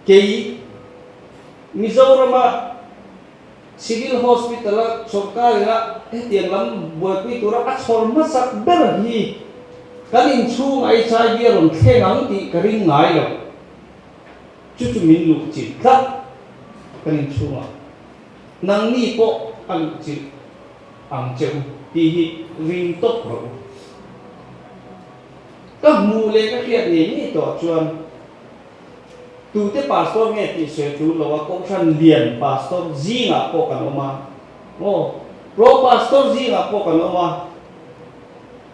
Kei Mizorama Civil Hospital-a sawrkarin-a hetiang lam buaipui tura a chhawr hmasak ber hi kan inchhungah HIV a rawn thleng ang tih ka ring ngai lo. Chu chu min luhchilh tlat kan inchhungah. Nangni pawh a luhchilh ang che u tih hi ring tawp rawh u. Ka hmuh leh ka hriat ngei ngei tawh chuan Tute pastor nge tih sawi tul lo a, Kohhran lian pastor zingah pawh kan awm a, aw, pro pastor zingah pawh kan awm a,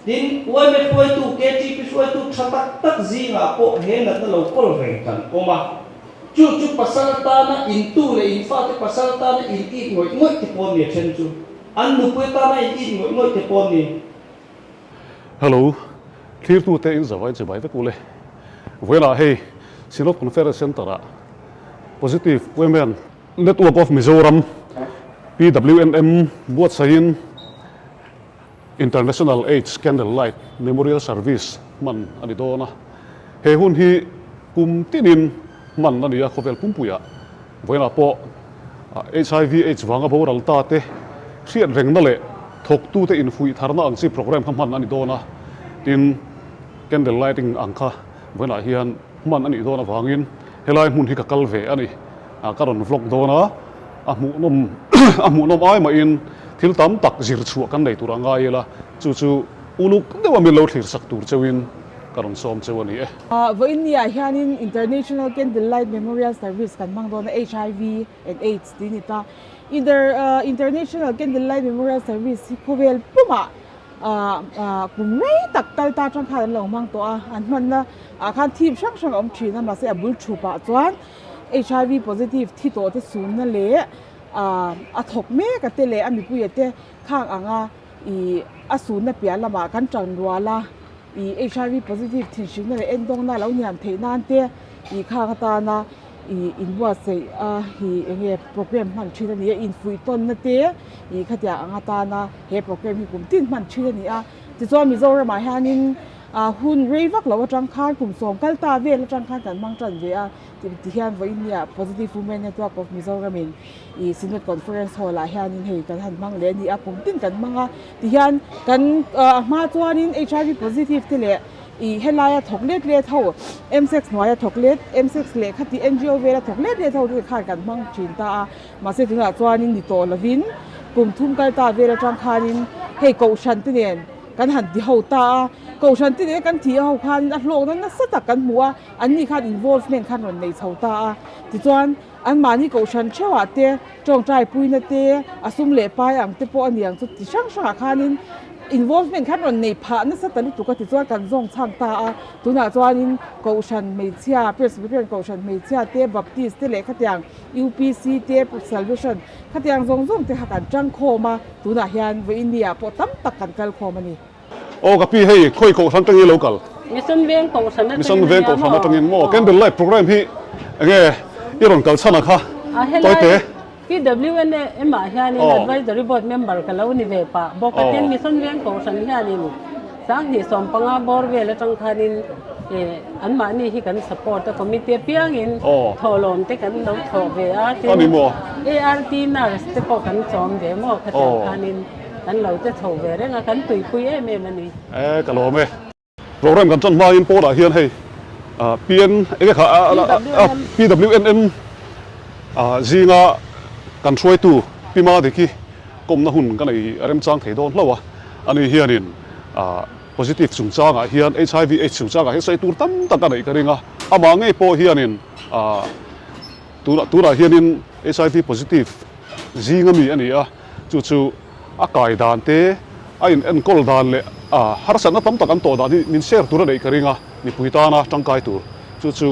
tin yma hruaitu, KTP hruaitu tha tak tak zingah pawh he natna lo kawl reng kan awm a, chu chu pasal atana intu leh infate pasal atana in it ngawih ngawih te pawh ni a then chu, an nupui atana in it ngawih ngawih te pawh ni. Hello, thlirtute in zavai chibai vek ule. Vawilah hei Synod Conference Centre ah Positive Women Network of Mizoram, PWNM, buatsaihin International AIDS Candle Light Memorial Service hman a ni dawn a. He hun hi kum tinin hman a ni a khawvel pumpuiah. Vawiinah pawh HIV AIDS vanga boral ta te hriat rengna leh thawktute infuih tharna ang chi programme kha hman a ni dawn a, tin candle lighting ang kha vawiinah hian hman a nih dawn avangin helai hmun hi ka kal ve a ni. Ka rawn vlog dawn a, a hmuhnawm a hmuhnawm ai mahin thil tam tak zir chhuah kan nei tur a ngai ila, chu chu uluk deuha min lo thlir sak tur cheuhin ka rawn sawm cheu a ni e. Vawiinniah hianin International Candle Light Memorial Service kan hmang dawn a, HIV and AIDS tih a ni ta. International Candle Light Memorial Service hi khawvel pumah kum rei tak kal ta atang khan an lo hmang tawh a, an hmanna ah khan theme hrang hrang a awm thin a, mahse a bul thup ah chuan HIV positive thi tawh te sunna leh a thawk mek a te leh a mipuia te khang anga ih a sunna piah lamah kan tan rual a. Ih HIV positive thinhrinna leh endawngna lo niam theih nan te ih khang atana ih inbuatsaih a hi eng nge program hman thin a ni a, infuih tawnna te ih khatiang ang atana he program hi kum tin hman thin a ni a. Tichuan Mizoramah hianin ah hun rei vak lo atang khan kum sawm kal ta vel atang khan kan hmang tan ve a ti hian vawiin Positive Women Network of Mizoram in ih Synod Conference Hall ah hianin hei kan han hmang leh a ni a, kum tin kan hmang a. Tihian kan a hma chuanin HIV positive te leh ih helaia thawk let let ho MSEX hnuaia thawk let MSEX leh khati NGO vela thawk let let ho te khan kan hmang thin ta a, mahse tunah chuanin ni tawh lovin kum thum kal ta vel atang khanin hei kohhran te nen kan han ti ho ta a, kohhran te nen kan tih ho khanin a hlawkna nasa tak kan hmu a, an ni khan involvement khan rawn nei chho ta a, tichuan Anmahni kohhran theuhah te, tawngtai puina te, a sum leh pai ang te pawh a ni ang chu ti hrang hrangah khanin involvement khan rawn nei phah nasa ta lutuk a tichuan kan zawng chhang ta a. Tunah chuanin kohhran hmeichhia, Presbyterian kohhran hmeichhia te, Baptist te leh khatiang UPC te, Salvation khatiang zawng zawng te kha kan tang khawm a, tunah hian vawiinni ah pawh tam tak kan kal khawm a ni. Aw ka pi hei khawi kohhran atangin lo kal. Mission Veng kohhran atangin Mission Veng kohhran atangin maw Candle Light program hi enge i rawn kal chhan a kha tawite. PWNM ah hianin Advisory Board member ka lo ni ve pah bawk a tin Mission Veng kohhran hianin 2015 bawr vel atang khanin anmahni hi kan support a committee apiangin thawhlawm te kan lo thawh ve a tin ART nurse te pawh kan chawm ve maw khatiang khanin Kan lo che chho ve reng a, kan tuipui em em a ni. E, ka lawm e. Program kan tan hmain pawnah hian hei PN enge kha PWNM zinga kan hruaitu Pi Madiki kawmna hun ka nei remchang thei dawn hlauh a. Ani hianin positive chungchangah hian HIV AIDS chungchangah hian sawi tur tam tak a neih ka ring a. Amah ngei pawh hianin tunah hianin HIV positive zinga mi a ni a. Chu chu a kai dan te, a in enkawl dan leh a harsatna tam tak an tawh dan hi min share tur a neih ka ring a, mipui tana tangkai tur. Chu chu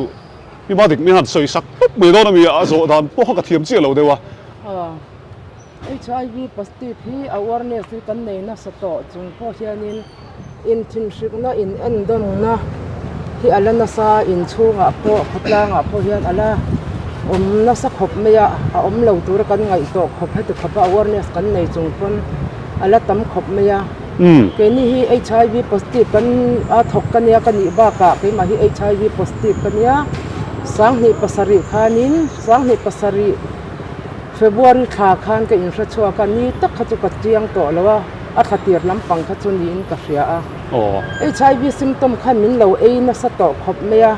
mi hma dik min han sawi sak tawp mai dawn a mi a, zawh dan pawh kha ka thiam chiah lo deuh a. HIV positive hi awareness hi kan nei nasa tawh chung pawh hianin inthinhrikna in endawnna hi a la nasa inchhungah pawh khawtlangah pawh hian a la awm nasa khawp mai a a awm lo tura kan ngaih tawh khawp heti khawpa awareness kan nei chung pawn a la tam khawp mai a keini hi HIV positive kan a thawk ka nia ka nih bakah keimah hi HIV positive ka nia. 27 khanin 27 February thla khan ka inhre chhuak a, ni tak kha chu ka chiang tawh lo a, a thla tir lampang kha chu niin ka hria a. HIV symptom khan min lo ei nasa tawh khawp mai a,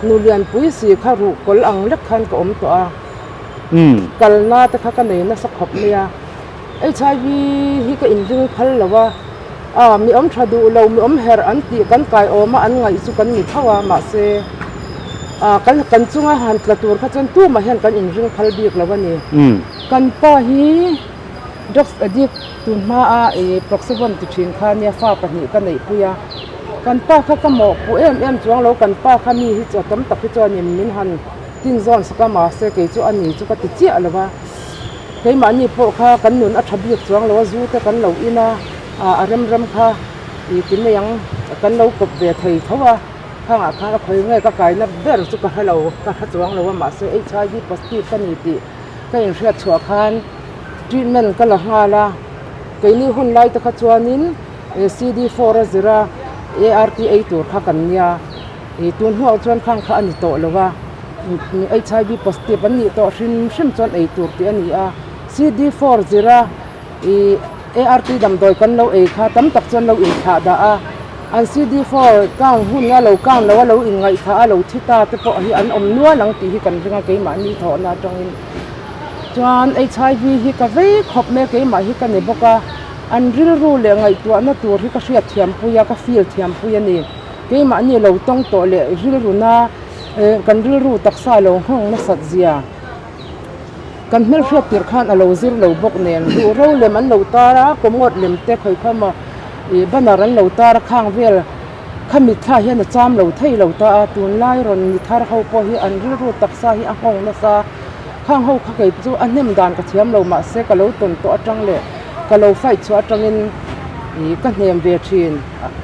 nu lianpui si kha ruhkawl ang lek khan ka awm tawh a, kalna te kha ka nei nasa khawp mai a. HIV hi ka inring phal lo a, a mi awm tha duh lo, mi awm herh an tih kan kai awm a an ngaih chu kan ni tho a, mahse a kan kan chunga han tla tur kha chuan tumah hian kan inring phal bik lo a ni. Kan pa hi drugs addict tun hma a ih Proxyvon ti thin kha nia fa pahnih ka neihpui a, kan pa kha ka mawhpuh em em chuang lo, kan pa kha mi hi chu a tam tak hi chuanin min han tinzawn sak a, mahse kei chu a ni chu ka ti chiah lo a. Keimahni pawh kha kan nun a tha bik chuang lo a, zu te kan lo in a, a rem rem kha ih ti mai ang, kan lo kawp ve thei tho a, khangah khan a khawi nge ka kaina ber chu ka hre lo, ka hre chuang lo a, mahse HIV positive ka ni tih ka inhriat chhuah khan treatment ka la nghal a, keini hun lai te kha chuanin CD4 a zir a, ART ei tur kha kan nia, ih tun hnuah chuan khang kha a ni tawh lo a. HIV positive an nih tawh hrim hrim chuan ei tur tih a ni a, CD4 zira ih ART damdawi kan lo ei kha tam tak chuan lo inthlah dah a, an CD4 kang hun a lo kang lo a lo inngaihthah a lo thi ta te pawh hi an awm nual ang tih hi kan ring a keimahni thawhna atangin chuan HIV hi ka vei khawp mai a keimah hi ka ni bawk a, an rilru leh ngaihtuahna tur hi ka hriat thiampui a ka feel thiampui a ni, keimahni lo tawng tawh leh rilruna. Kan rilru taksa lo nghawng nasat zia kan hmelhriat tirh khan a lo zir lo bawk nen duh ro lem an lo tar a kawmawt lem te khawi kha maw ih banner an lo tar a khang vel kha mitthla hian a cham lo thei lo ta a tunlai rawn ni thar ho pawh hi an rilru taksa hi a nghawng nasa khang ho kha kei chu a hnem dan ka thiam lo mahse ka lo tawn tawh atang leh ka lo fight chhuah atangin ih ka hnem ve thin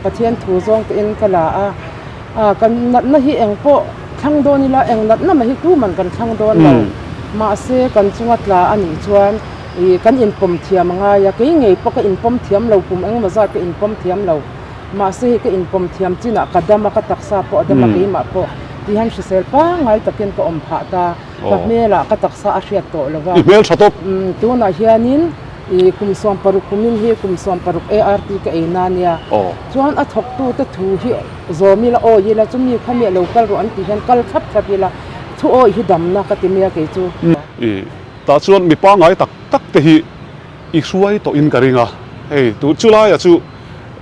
Pathian thu zawng te in ka la a. A kan natna hi eng pawh thlang dawn ila eng natna mah hi tuman kan thlang dawn lo. Mahse kan chunga tla a nih chuan ih kan inpawm thiam a ngai a, kei ngei pawh ka inpawm thiam lo kum engemaw zat ka inpawm thiam lo. Mahse hei ka inpawm thiam chinah ka dam a, ka taksa pawh a dam a, keimah pawh ti hian hrisel pangngai takin ka awm phah ta. Ka hmelah ka taksa a hriat tawh lo va. I hmel tha tawp. Tunah hianin ih kum 16 kumin hi kum 16 ART ka ei na nia. Chuan a thawktute thu hi zawm ila awi ila chumi kha mi a lo kal rawh an tih hian kal thlap thlap ila thu awi hi damna ka ti mai a kei chu. I tah chuan mi pangngai tak tak te hi i hruai tawh in ka ring a, hei tu chulaia chu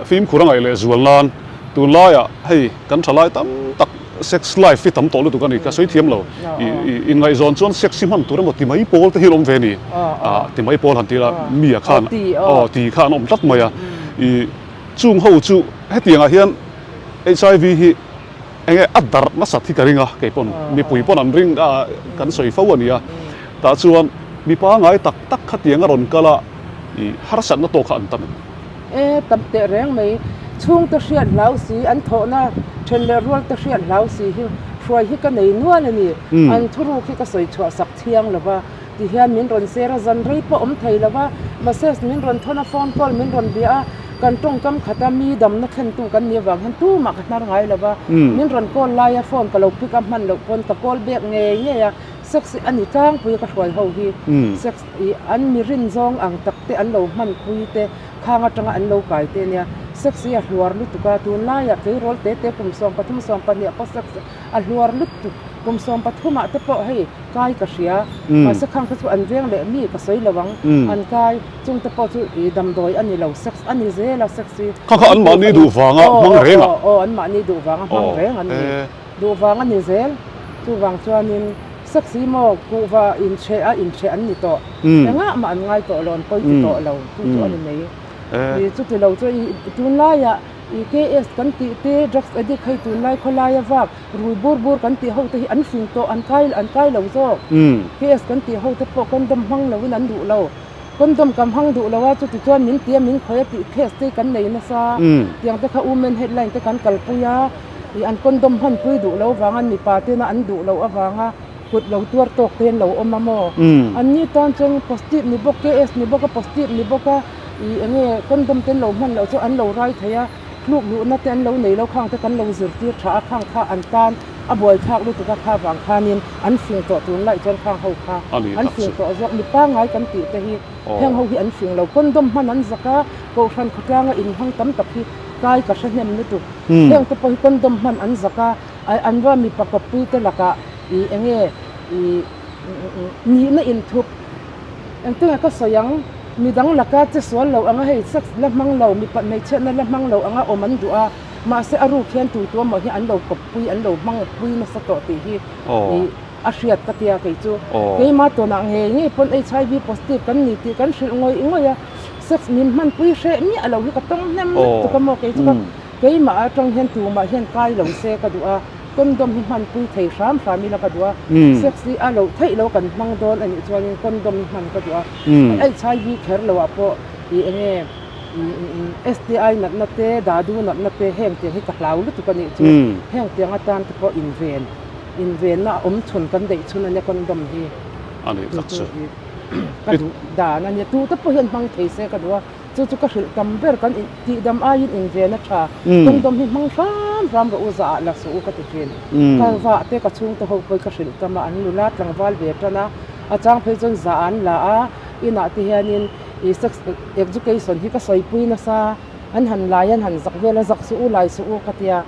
fimkhur a ngaih leh zual nan tunlaiah hei kan thalai tam tak sex life hi tam tawh lutuk a ni ka sawi thiam lo, i i inngaihzawn chuan sex hi hman tur emaw ti mai pawl te hi an awm ve a ni, ah ti mai pawl han ti ila mi a khan aw ti kha an awm tlat mai a, i chung ho chu hetiangah hian HIV hi eng nge a darh nasat hi ka ring a kei pawn mipui pawn an ring a kan sawi fo a ni a, tah chuan mi pangngai tak tak khatiang a rawn kal a i harsatna tawk kha an tam em? E, tam teh reng mai. Chhungte hriat hlau si, an thawhna then leh rualte hriat hlau si hi hruai hi ka nei nual a ni. An thuruk hi ka sawi chhuah sak thiang lo va, ti hian min rawn ser a, zan rei pawh awm thei lo va, message min rawn thawn a, phone call min rawn bia a, kan tawngkam khata mi damna thlentu kan nih avang hian tumah ka hnar ngai lo va, min rawn call laia phone ka lo pick up hman loh pawn ka call back ngei ngei a, sex a ni tlangpui a ka hruai ho hi, sex. Ih an mi rin zawng ang tak te an lo hmanpui te khang atanga an lo kai te nia. Sex hi a hluar lutuk a, tunlaiah tleirawl te te kum 13 12 pawh sex a hluar lutuk. Kum 13 ah te pawh hei kai ka hria, mahse khang kha chu an veng leh mi ka sawi lo ang, an kai chung te pawh chu ih damdawi a ni lo, sex a ni zel a sex hi. Kha kha an mahni duh vanga hmang reng a. Aw aw an mahni duh vanga hmang reng an ni. Duh vang a ni zel, chuvang chuanin. Sex hi maw kuhva inchhe a inchhe an ni tawh. Engah mah an ngai tawh lo, an pawi ti tawh lo, chu chu a ni mai. I chuti lo chu i tunlaiah i KS kan tih te, drugs addict hei tunlai khawlaia vak rui bur bur kan tih ho te hi an fing tawh, an kai an kai lo zawk. KS kan tih ho te pawh condom hmang loin an duh lo. Condom ka hmang duh lo a, chuti chuan min tia min khawih a tih case te kan nei nasa. Tiang te kha women headline te kan kalpui a. Ih an condom hmanpui duh lo avanga mipa tena an duh loh avanga kut lo tuar tawk te an lo awm a maw? An ni tan chuan positive ni bawk KS ni bawk a positive ni bawk a ih eng nge condom te an lo hman loh chu an lo rai thei a tluk luhna te an lo nei lo khang te kan lo zirtir tha a khang kha an tan A buaithlak lutuk a kha vang khanin an fing tawh tun laih chuan khang ho kha an fing tawh zawk. Mi pangngai kan tih te hi heng ho hi an fing lo. Condom hman an zak a, Kohhran khawtlanga inhmang tam tak hi kai ka hre hnem lutuk. Heng te pawh hi condom hman an zak a, an va mipa kawppui te lakah ih enge ih nihna inthup engtinge ka sawi ang, midang laka che sual lo anga hei sex la hmang lo, mipa hmeichhiatna la hmang lo anga awm an duh a. Mahse a ruk hian tu tu emaw hi an lo kawppui, an lo hmangpui nasa tawh tih hi ih a hriat ka tia kei chu. Keimah tawnah ngei ngei pawn HIV positive kan ni tih kan hrilh ngawih ngawih a, sex min hmanpui hreh miah lo hi ka tawng hnem lutuk a maw kei chu ka keimah atang hian tumah hian kai lo se ka duh a, condom hi hmanpui thei hram hram ila ka duh a, sex hi a loh theih lo kan hmang dawn a nih chuanin condom hi hman ka duh a, HIV kher loh ah pawh ih eng nge. STI natna te, dadu natna te heng tiang hi ka hlau lutuk a nih chu. Heng tiang atan te pawh inven, invenna a awm chhun kan deih chhun a nia condom hi. A nih tak chu. Ka duh dan a nia, tu te pawh hian hmang thei se ka duh a, chu chu ka hrilh tam ber kan tihdam aiin inven a tha. Condom hi hmang hram hram rawh u, zah ah la suh u ka ti thin. Ka vah te ka chhungte ho pawh hi ka hrilh tam a, an nula tlangval ve tan a, a chang phei chuan zah an la a, inah te hianin I sex education hi ka sawipui nasa, an han lai an han zak vel a, zak suh u lai suh u ka tia,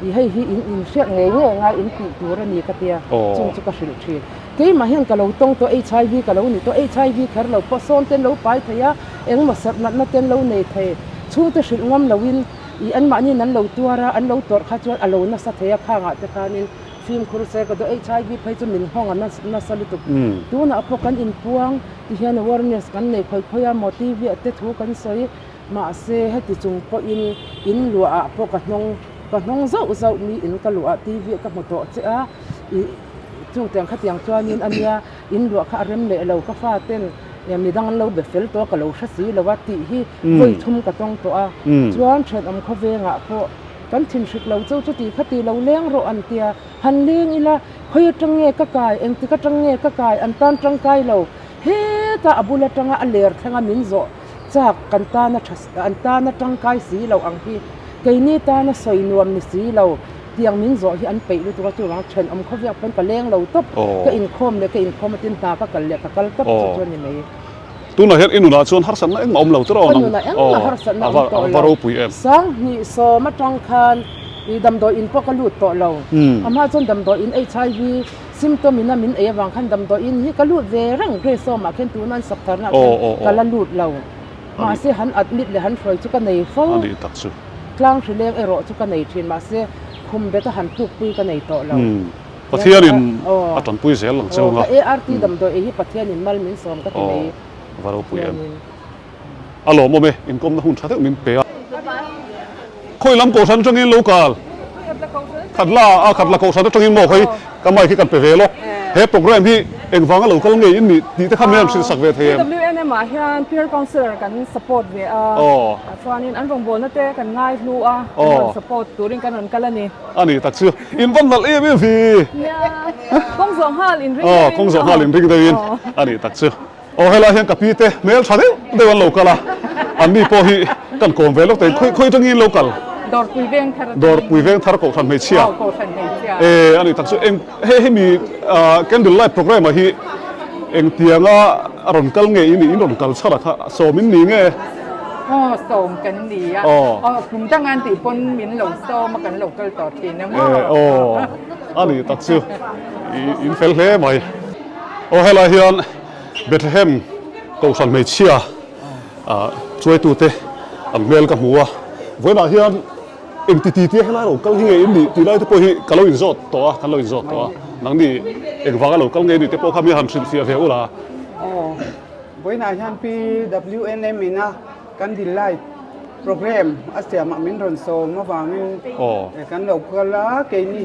i hei hi in inhriat ngei ngei anga in tih tur a ni ka tia, chung chu ka hrilh thin. Keimah hian ka lo tawng tawh HIV ka lo ni tawh, HIV kher lo pawh sawn ten lo pai thei a, engmaw serh natna ten lo nei thei, chhungte hrilh ngam loin i anmahniin an lo tuar a, an lo tawrh kha chuan a lo nasa thei a, khangah te khanin fimkhur se ka duh, HIV phei chu min nghawng a nasa lutuk, tunah pawh kan inpuang. Ti hian awareness kan nei khawi khawi a maw TV ah te thu kan sawi mahse heti chung pawhin in luah ah pawh ka hnawng ka hnawng zauh zauh mi in ka luah ah TV ah ka hmu tawh che a ih chung tiang khatiang chuanin a nia in luah kha a rem leh lo ka fa ten midang an lo be fel tawh a ka lo hre si lo a tih hi vawi thum ka tawng tawh a chuan thenawm khawvengah pawh kan thinhrik lo chauh chu tih kha ti lo leng rawh an tia Han leng ila, khawi atang nge ka kai, engtik atang nge ka kai, an tan tangkai lo. Hetah a bul atanga a ler thlenga min zawh chak kan tana tha an tana tangkai si lo ang hi keini tana sawi nuam ni si lo tiang min zawh hi an peih lutuk a, chuvang thenawm khawviak pawn ka leng lo tawp, ka inkhawm leh ka inkhawm atin hna ka kal leh ka kal tawp chu chu a ni mai. Tunah hian i nunah chuan harsatna engmah awm lo tawh Ka nunah engmah harsatna awm tawh lo. Ropui em. Sanghnih sawm atang khan i damdawi in pawh ka lut tawh lo. A hma chuan damdawi in HIV symptom in a min ei avang khan damdawi in hi ka lut ve reng Grace Home-ah khian tuna an sak tharna ah khian ka la lut lo. Mahse han admit leh han hruai chu ka nei fo. Tlang hrileng erawh chu ka nei thin mahse khum bet a han tlukpui ka nei tawh lo. Pathianin a tanpui zel ang cheu nga. Ka ART damdawi ei hi Pathianin mal min sawm ka ti mai. Va ropui em. A lawmawm e, inkawmna hun tha deuh min pe a. Khawi lam kohhran atangin lo kal. Khatla a khatla kohhran atangin maw khawi ka mic hi kan pe ve lawk. He program hi engvanga lo kal ngei in nih tih te kha min rawn hrilh sak ve thei em? PWNM ah hian peer counsellor kan support ve a, chuanin an rawngbawlna te kan ngaihlu a, kan rawn support turin kan rawn kal a ni. A ni tak chu in va nalh em em vi. Nia, kawng zawh nghal in ring deuhin. Aw, kawng zawh nghal in ring deuhin a ni tak chu. Aw helai hian ka pi te hmel tha deuh deuh an lo kal a, an ni pawh hi kan kawm ve lawk thei. Khawi khawi atangin lo kal? Dawrpui veng thar atangin. Dawrpui veng thar kohhran hmeichhia. Aw, kohhran hmeichhia. E, a ni tak chu. Eng hei hemi candle light programme ah hi engtianga a rawn kal nge in nih in rawn kal chhar a kha sawm in ni nge? Aw sawm kan ni a, aw kum dang an tih pawn min lo sawm a kan lo kal tawh thin a maw? Aw a ni tak chu in fel hle mai. Aw helai hian Bethlehem Kohhran hmeichhia chuaitute an hmel ka hmu a, vawiinah hian engti ti tia helai lo kal hi nge in nih tih lai te pawh hi ka lo inzawt tawh a, kan lo inzawt tawh a, nangni engvanga lo kal nge nih te pawh kha mi han hrilhfiah ve ula. Vawiinah hian PWNM ina kan dil lai program a siamah min rawn sawm avangin kan lo kal a, keini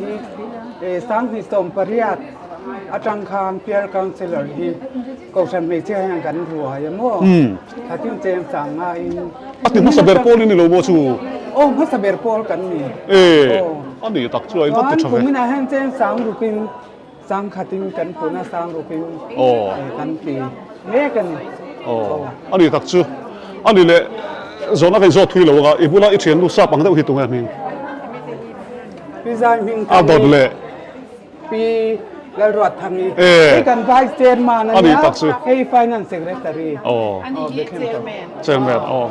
hi 2018 atang khan peer counsellor hi Kohhran hmeichhia hian kan ruai a maw? Thlatin cheng chang ngaiin. A ti hmasa ber pawl i ni lo maw chu? Aw hmasa ber pawl kan ni. E, a ni tak chu a invat ti tha ve. Chuan kuminah hian cheng sang rukin Sang khatin kan pun a, sang rukin kan ti mek a ni. Aw, a ni tak chu. A ni leh, zawhna ka inzawt thui lo anga, i bula i thiannu sap ang deuh hi tunge hming? Pi Zai hming A dawt leh. Pi Lalruathangi hei kan Vice Chairman a nia hei Finance Secretary aw Chairman aw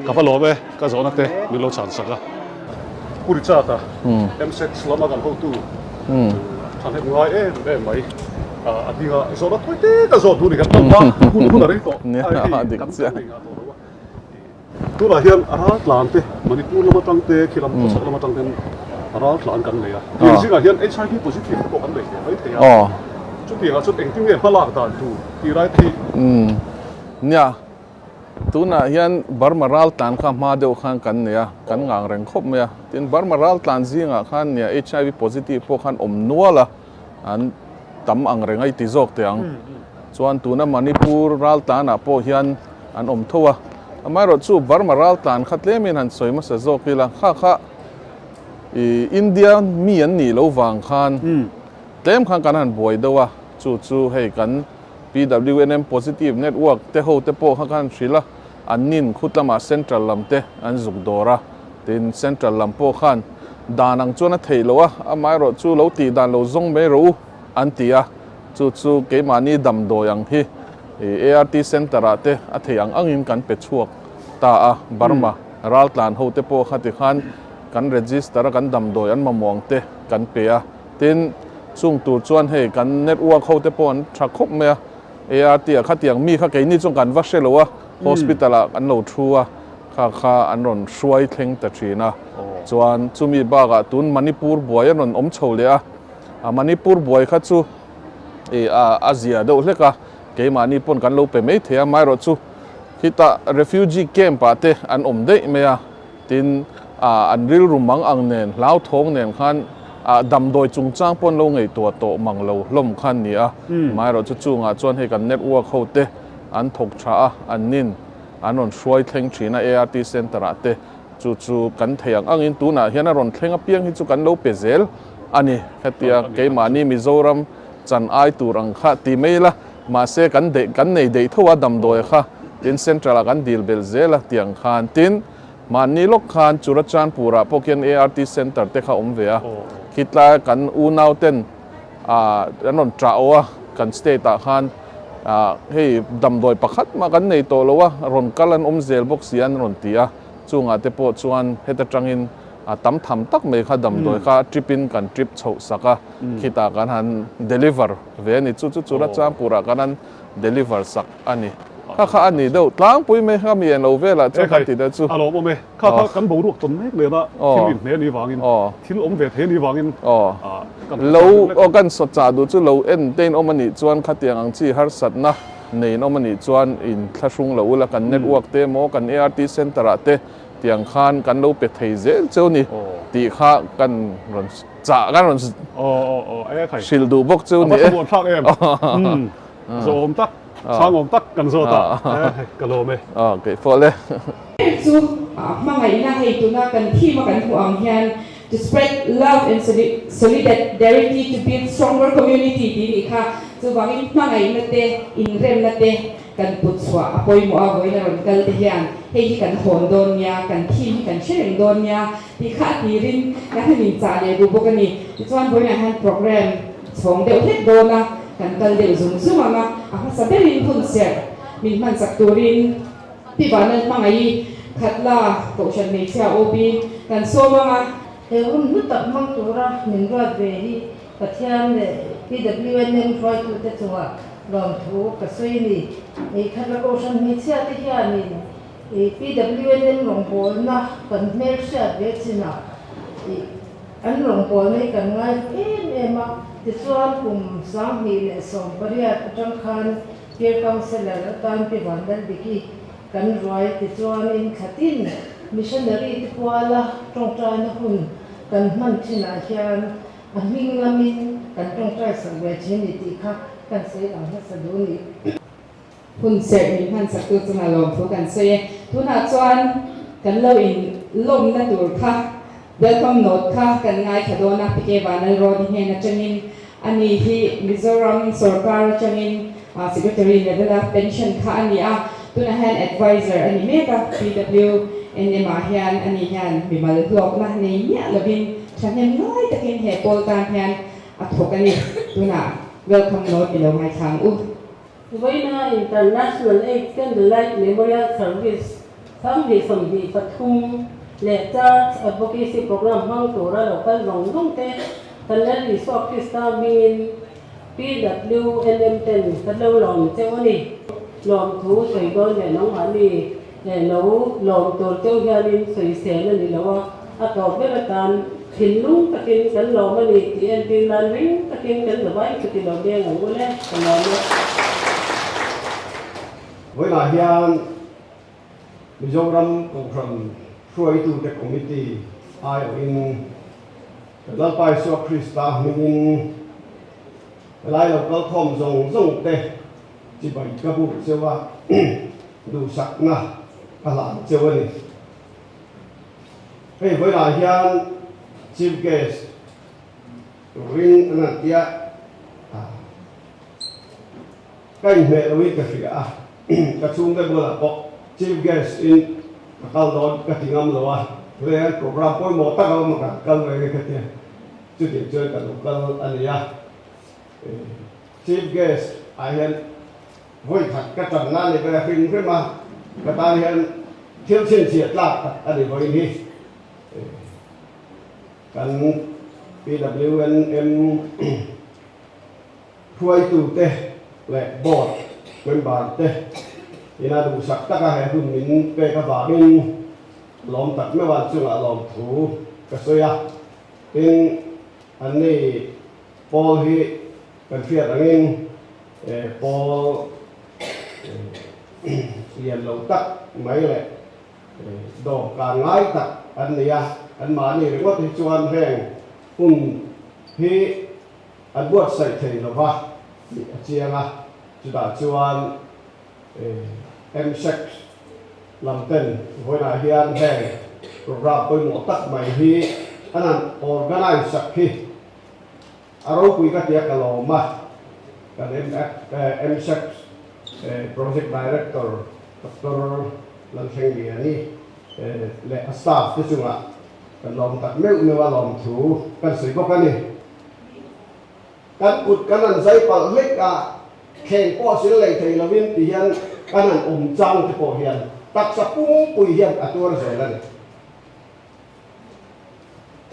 ka va lawm e ka zawhna te min lo chhan sak a. Pu Richard-a MSEC lama kan hotu thahnem ngai em em mai a dinga zawhna thawi te ka zawh duh ni kan hman hma hun hun a rei tawh a hei kan nei ngah tawh lo a. Tunah hian ral tlan te, Manipur lam atang te, khi lam khawchhak lam atang ten ral tlan kan nei a. Tiang zingah hian HIV positive te pawh kan nei ve mai thei a. Chutiangah chuan engtin nge hmalak dan tur tih lai te hi. Nia, tunah hian Burma ral tlan kha hma deuh khan kan nei a, kan ngang reng khawp mai a. Tin, Burma ral tlan zingah khan nia HIV positive pawh khan awm nual a. An tam ang reng a i ti zawk teh ang. Chuan tuna Manipur raltlanah pawh hian an awm tho a. Amaherawhchu Burma raltlan kha tlemin han sawi hmasa zawk ila, kha kha i India mi an nih loh vang khan tlem khan kan han buai deuh a. Chu chu hei kan PWNM Positive Network te ho te pawh kha khan hrilh a. An nin khut lamah Central lam te an zuk dawr a, tin Central lam pawh khan dan ang chuan a theih loh a, amaherawh chu lo tih dan lo zawng mai rawh u an ti a, chu chu keimahni damdawi ang hi ART Centre ah te a theih ang angin kan pe chhuak ta a, Burma raltlan ho te pawh kha tikhan kan register a kan damdawi an mamawh ang te kan pe a, tin chung tur chuan hei kan network ho te pawh an tha khawp mai a. ART ah khatiang mi kha keini chuan kan va hre lo a, hospital ah kan lo thu a, kha kha an rawn hruai thleng ta thin a. Chuan chumi bakah tun Manipur buai an rawn awm chho leh a, Manipur buai kha chu ih a zia deuh hlek a, keimahni pawn kan lo pe mai thei a, amaherawh chu khitah refugee camp ah te an awm daih mai a. Tin, an rilru mang ang nen, hlauthawng nen khan damdawi chungchang pawh an lo ngaihtuah tawh mang lo hlawm kha an ni a. Amaherawhchu chungah chuan hei kan network ho te an thawk tha a, an nin an rawn hruai thleng thin a ART Centre ah te. Chu chu kan thei ang angin tunah hian a rawn thleng apiang hi chu kan lo pe zel a ni. Hetia keimahni Mizoram chan ai tur ang kha ti mai ila, mahse kan deih kan nei deih tho a damdawi kha tin Central ah kan dil belh zel a tiang khan. Tin, Mahni lawk khan Churachandpur-ah pawh khian ART Centre te kha awm ve a, khitlai kan unau ten an rawn ṭah aw a, kan state-ah khan hei damdawi pakhat mah kan nei tawh lo a, rawn kal an awm zel bawk si an rawn ti a, chungah te pawh chuan heta tangin tam tham tak mai kha damdawi kha trip-in kan trip chhoh sak a, khitah kan han deliver ve a ni, chu chu Churachandpur-ah kan han deliver sak a ni. Kha kha a ni deuh tlangpui mai kha mi englo velah chuan kan ti deuh chu. A lawm awm e. Kha kha kan boruak tawn mek nen a thil inhne ni vangin thil awm ve thei ni vangin kan lo aw kan sawt chah duh chu lo en te in awm a nih chuan khatiang ang chi harsatna nei in awm a nih chuan in thlahrung lo ula kan network te emaw kan ART center ah te tiang khan kan lo pe thei zel cheu ni tih kha kan rawn chah kan rawn hrilh duh bawk cheu ni e. A va thlamuan thlak em. Zawhawm tak, chhangawm tak kan zawt a, ka lawm e. Aw, keih pawh le. Chu hmangaihna hei tuna kan theme a kan hmuh ang hian to spread love and solidarity to build stronger community tih nih kha. Chuvangin hmangaihna te, inremna te kan put chhuah a pawimawh a, vawiin a rawn kal te hian hei hi kan hawn dawn nia, kan theme hi kan hre reng dawn nia tih kha a tirin kan han inchah leh duh bawk a ni. Tichuan vawiinah hian programme Chhawng deuh hlek dawn a, kan kal deuh zung zung ang a, a hmasa berin hun serh min hmansak turin Pi Vanlal Hmangaih Khatla Kohhran Hmeichhia OB kan sawm ang a. He hun hlu tak hmang tura min ruat ve hi Pathian leh PWNM hruaitute chungah lawmthu ka sawi a ni. Khatla Kohhran Hmeichhia te hianin PWNM rawngbawlna kan hmelhriat ve chinah An rawngbawlna hi kan ngai em em a, tichuan kum 2018 atang khan Peer Counsellor atan Pi Vanlaldiki kan ruai, tichuanin thlatin Missionary te puala tawngtaina hun kan hman thinah hian a hming lamin kan tawngtai sak ve thin ni tih kha kan sawi lang hmasa duh ni. Hun serh min hmansaktu chunga lawmthu kan sawi e. Tunah chuan kan lo in lawmna tur kha welcome note kha kan ngaithla dawn a, PK Vanlalrawni hnen atangin ani hi Mizoram sorkar atangin secretary level a pension kha a ni a, tunah hian adviser a ni mek a, PWNM ah hian ani hian mimal hlawkna nei miah lovin thahnem ngai takin he pawl tan hian a. a thawk a ni. Tunah welcome note i lo ngaithla ang u. Vawiina International Aids Candlelight Memorial Service 2023 leh Church Advocacy Programme hmang tura lo kal zawng zawng te kan Lal Isua Krista hmingin PWNM ten kan lo lawm cheu a ni. Lawmthu sawi dawn leh nangmahni lo lawm tur cheu hianin sawisel a ni lo a, a tawp ber atan thinlung takin kan lawm a ni tih entir nan ring takin kan zavai chuti lo deng ang u le, ka lawm e. Vawiinah hian Mizoram Kohhran hruaitute Committee aiawhin kan Lalpa Isua Krista hmingin helai lo kalkhawm zawng zawng te chibai ka buk cheu a, duhsakna ka hlan cheu a ni. Hei vawiinah hian Chief Guest turin an han tia a. Ka inhmeh loin ka hria a, ka chhungte bulah pawh Chief Guest in ka kal dawn ka ti ngam lo a, tunah hian program pawimawh tak a awm a ka kal ve nge ka tia, chutiang chuan ka lo kal a ni a. Chief Guest ah hian vawi khat ka tanna a ni ve hrim hrim a, ka tan hian thil chhinchhiah tlak tak a ni vawiin hi. Kan PWNM Hruaitute leh Board member te ina duhsak taka he hun min pek avangin lawm tak meuh an chungah lawmthu ka sawi a. Tin, anni pawl hi kan hriat angin pawl lian lo tak mai leh dawhkan ngai tak an ni a. Anmahni ringawt hi chuan heng hun hi An buatsaih thei lo va tih a chiang a, chutah chuan MSEC lam ten vawiinah hian heng program pawimawh tak mai hi an han organise sak hi a ropui ka tia ka lawm a, kan MSEC Project Director Doctor Lalthlengliani leh a staff te chungah kan lawm tak meuh meuh a lawmthu kan sawi bawk a ni. Kan kut kan han zai palh hlek a, thleng pawh sil lei thei lovin ti hian kan han awm chang te pawh hian taksa pungpui hian a tuar zel a ni.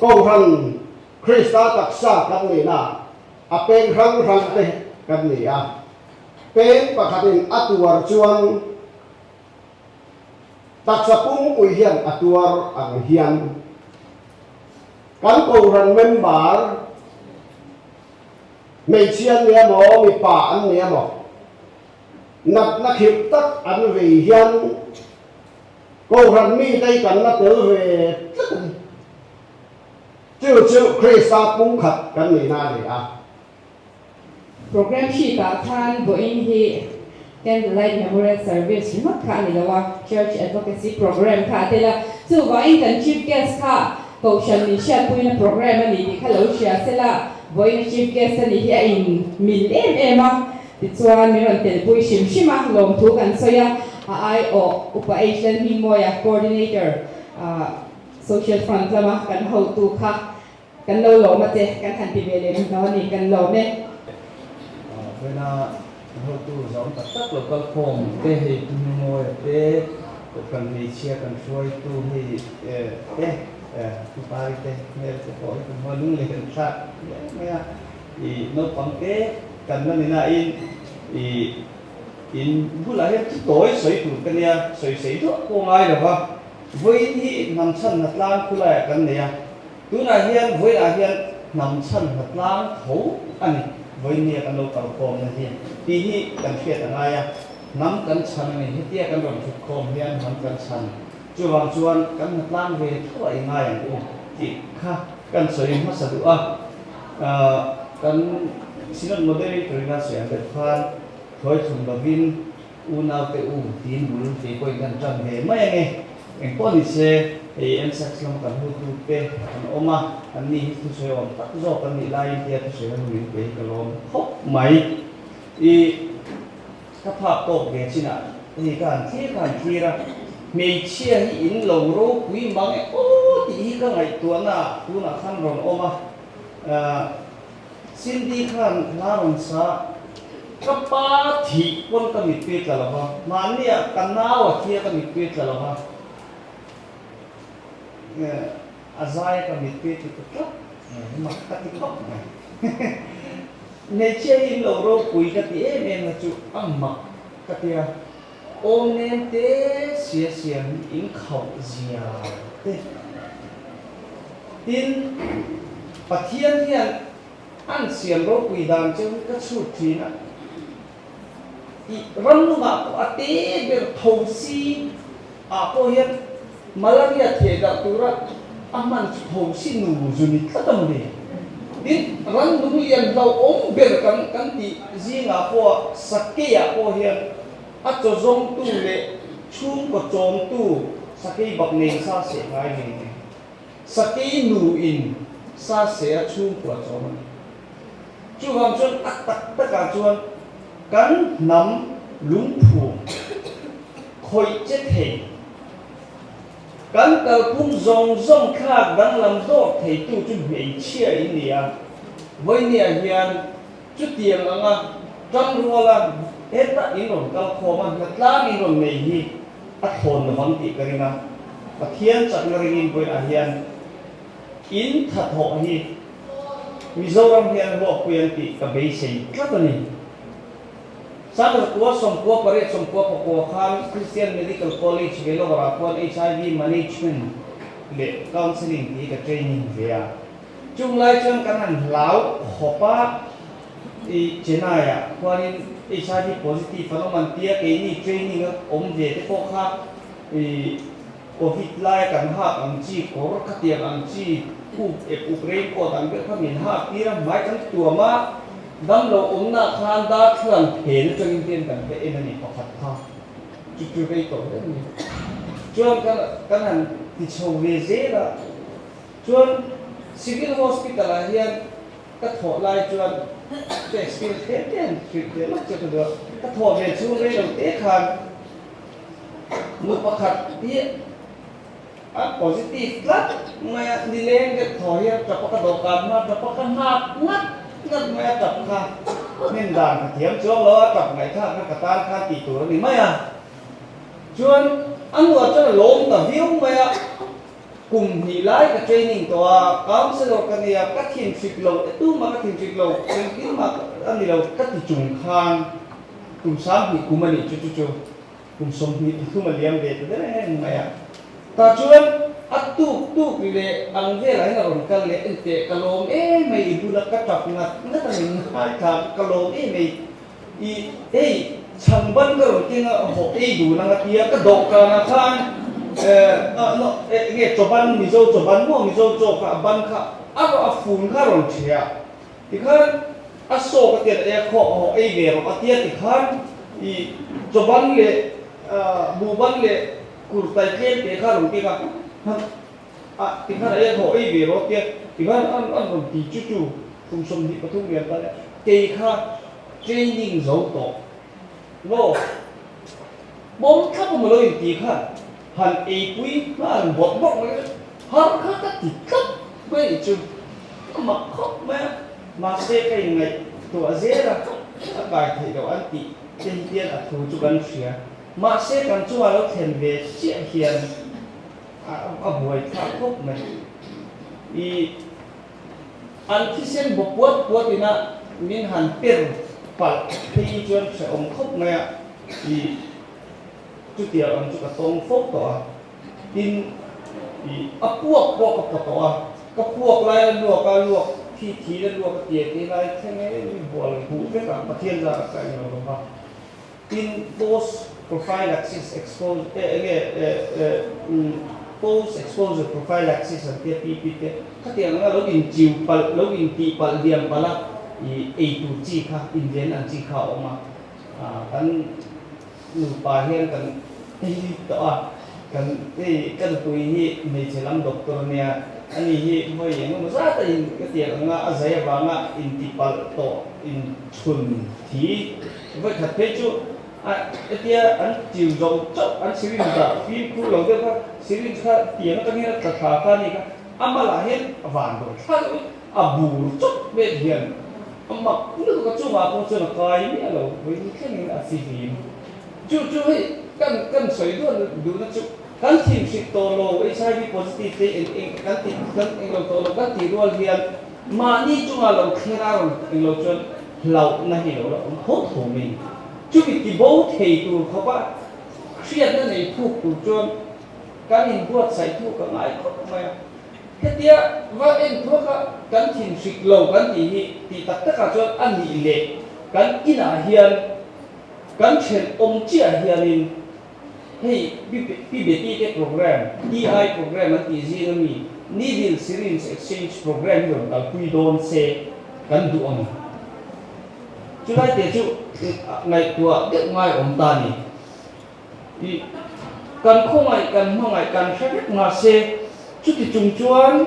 Kohhran Krista taksa kan nihna a peng hrang hrang te kan ni a, peng pakhatin a tuar chuan taksa pungpui hian a tuar ang hian Kan Kohhran member hmeichhia an ni emaw, mipa an ni emaw, natna khirh tak an vei hian Kohhran mite hi kan la tel ve tlat a ni. Chu chu Krista pumkhat kan nihna a ni a. Program sheet ah khan vawiin hi Candlelight Memorial Service ringawt kha a ni lo a, Church Advocacy Program kha a tel a. Chuvangin kan Chief Guest kha Kohhran min hriatpuina program a ni tih kha lo hria se la, vawiin a Chief Guest a nih hi a in mil em em a, tichuan min rawn telpui hrim hrim a, lawmthu kan sawi a, a aiawh Upa H Lalhmingmawia, Coordinator, Social Front lama kan hotu kha Kan lo lawm a che, kan han ti ve leh hnu a ni, kan lawm e. Vawiina hotu zawng tak tak lo kal khawm te hei Pu Hmingmawia te, Kohhran hmeichhia kan hruaitu hei te, Pu Pari te hmel te pawh hi kan hua lung leh kan thlak hle mai a. I naupang te kan la ni nain i in bulah hian thu tawi sawi tur ka nia, sawi sei duah pawh ngai lo va. Vawiin hi hnam chhan hnatlang khulaiah kan nei a. Tunah hian vawiinah hian hnam chhan hnatlang tho a ni. Vawiin nia kan lo kalkhawmna hi tih hi kan hriat a ngai a, hnam kan chhan a ni. Hetia kan rawn thutkhawm hian hnam kan chhan. Chuvang chuan kan hnatlang ve tho a i ngai ang u tih kha kan sawi hmasa duh a. Kan Synod Moderator in a sawi ang deuh khan thawi thlum lovin Unaute u tiin bul kei pawhin kan tan ve mai ange. Engpawh ni se, hei MSACS lama kan hutute an awm a, an ni hi thusawi awm tak zawk an nih laiin tia thusawi ho min pe hi ka lawm khawp mai. I ka phak tawk ve chinah hei ka han thlir ka han thlir a, hmeichhia hi in lo ropui mang e aw tih hi ka ngaihtuahna ah tunah khan rawn awm a. Cindy khan hla rawn sa, Ka pa thih pawn ka mittui tla lo va, mahnia ka nau a thia ka mittui tla lo va, a zai a ka mittui ti ta tlat mai, mak ka ti khawp mai. Hmeichhia hi in lo ropui ka ti em em na chu a mak ka tia, awm nem te sia siam hi in khauh zia te. Tin, Pathian hian an siam ropui dan chu ka chhut thin a, i ramnungah pawh a te ber tho si ah pawh hian malaria theh darh tura a hman chu tho si nu zu ni tlat a mawni. Tin, rannung lian hlauhawm ber kan kan tih zingah pawh sakei ah pawh hian a chaw zawngtu leh chhungkaw chawmtu sakei bak nei sa seh ngai ngei ngei. Sakei nu in sa seh a chhungkua chawm a ni. Chuvang chuan a tak takah chuan kan hnam lungphum khawih che thei, kan kalphung zawng zawng thlak danglam dawt theitu chu hmeichhia in ni a. Vawinia hian chutiang anga tangruala heta in rawn kal khawm a, hnatlang in rawn nei hi a thlawn lovang tih ka ring a. Pathian chakna ringin vawiinah hian in thathawh hi Mizoram hian hlawkpui an tih ka beisei tlat a ni. Sangha 98 94 khan Christian Medical College Vellore-ah khuan HIV Management leh Counselling tih hi ka training ve a. Chung lai chuan kan han hlau khawp a, i Chennai-ah khuanin HIV positive an awm an tia, keini training a awm ve te pawh kha i Covid laia kan hak ang chi kawr khatiang ang chi up ep up raincoat ang deuh kha min hak tir a, hmai kan tuam a, damlo awmna khan darthlalang phen atangin hian kan va en a ni pakhat kha chu chu rei tawh hle a ni. Chuan kan kan han ti chho ve zel a, chuan Civil Hospital ah hian ka thawh lai chuan ka experience tlem te han hrilh ve lawk che ka duh a, ka thawh ve chhung rei lo te khan Nu pakhat hi a positive tlat mai a, nileng deuh thaw hi a tap a, ka dawhkan hma a tap a, ka nghak ngat ngat mai a tap kha hnem dan ka thiam chuang lo a, tap ngaihthlak kha ka tan khan tih tur a ni mai a. Chuan a nuah chuan a lawm ta viau mai a, kum hnih lai ka training tawh a, counsellor ka nia, ka thinhrik lo e tumah ka thinhrik lo, engtin mah a ni lo ka ti chung khan Kum 20 kum a nih chu chu chu kum 23 a liam ve ta der reng mai a. Tah chuan a tuk tuk leh ang velah hian a rawn kal leh enteh ka lawm em mai i bula ka tap ngat ngat a min ngai thla ka lawm em mai i hei chhang ban ka rawn keng a hawh ei dun ang a tia ka dawhkanah khan eh nge chaw ban Mizo chaw ban maw Mizo chaw kha a ban kha a a fun kha a rawn ṭheh a. Tikhan a sawk a tiat e khawh hawh ei ve rawh a tia tikhan i chawban leh buhban leh kurtai tlem te kha a rawn keng a, a tikhan a e khawh ei ve rawh a tia tikhan an an rawn ti chu chu kum 23 lian ta le kei kha training zo tawh maw pawm thlap emaw lo inti khan han eipui nghal bawrh bawrh mai kha har kha ka ti tlat mai nih chu ka mak khawp mai a, mahse ka inngaihtuah zel a, a kai theih loh an tih te hi hian a thu chu kan hria, mahse kan chungah lo thlen ve chiah hian a buai thlak khawp mai. I an thisen bawk puat puat ina min han per palh phei hi chuan hrehawm khawp mai a, i. Chutiang ang chu ka tawng fo tawh a, tin i a puak pawh ka pawh tawh a, ka puak lai la luak a, luak thi thi la luak a tia ti lai thleng em em bual huh vek a, Pathian zar a ka englo lo va. Tin post prophylaxis expose e enge e e umm post exposure prophylaxis an tia pi pi te khatiang anga lo inchiu palh lo intih palh hliam palh a i ei tur chi kha inven ang chi kha a awm a, kan Nupa hian kan ei tawh a, kan hei ka nupui hi hmeichhe lam doctor a nia, ani hi vawi eng emaw zat a in ka tiang anga a zai avanga inti palh tawh in chhun thi vawi khat phei chu a hetia an chiu zo chauh an syringe dah fimkhur lo deuh kha syringe kha tiang atang hian a tla thla kha a ni kha a malah hian a van dawn thla deuh in a bur chawp vel hian. A mak lutuk a chungah pawh chuan a kai miah lo, vawiin thlengin a fihlim. Chu chu hei kan kan sawi duah duhna chu kan thinhrik tawh lo, HIV positive te eng eng kan tih kan eng lo tawh lo kan tih rual hian mahni chungah lo thlen a rawn eng lo chuan hlauhna hi lo la awm tho tho mai. Chumi tibo thei tur khawpa hriatna nei thuk tur chuan kan inbuatsaih thuk a ngai khawp mai a. Hetia va en thuak a kan thin hrik lo kan tih hi tih tak takah chuan a nih leh kan inah hian kan thenawm chiah hianin hei Pi Betty te program, TI program an tih zing ami Needle Syringe Exchange program hi rawn kalpui dawn se kan duh ang. Chulai te chu ngaihtuah deuh ngai awm ta ni. I kan khawngaih, kan hmangaih, kan hre vek mahse chuti chung chuan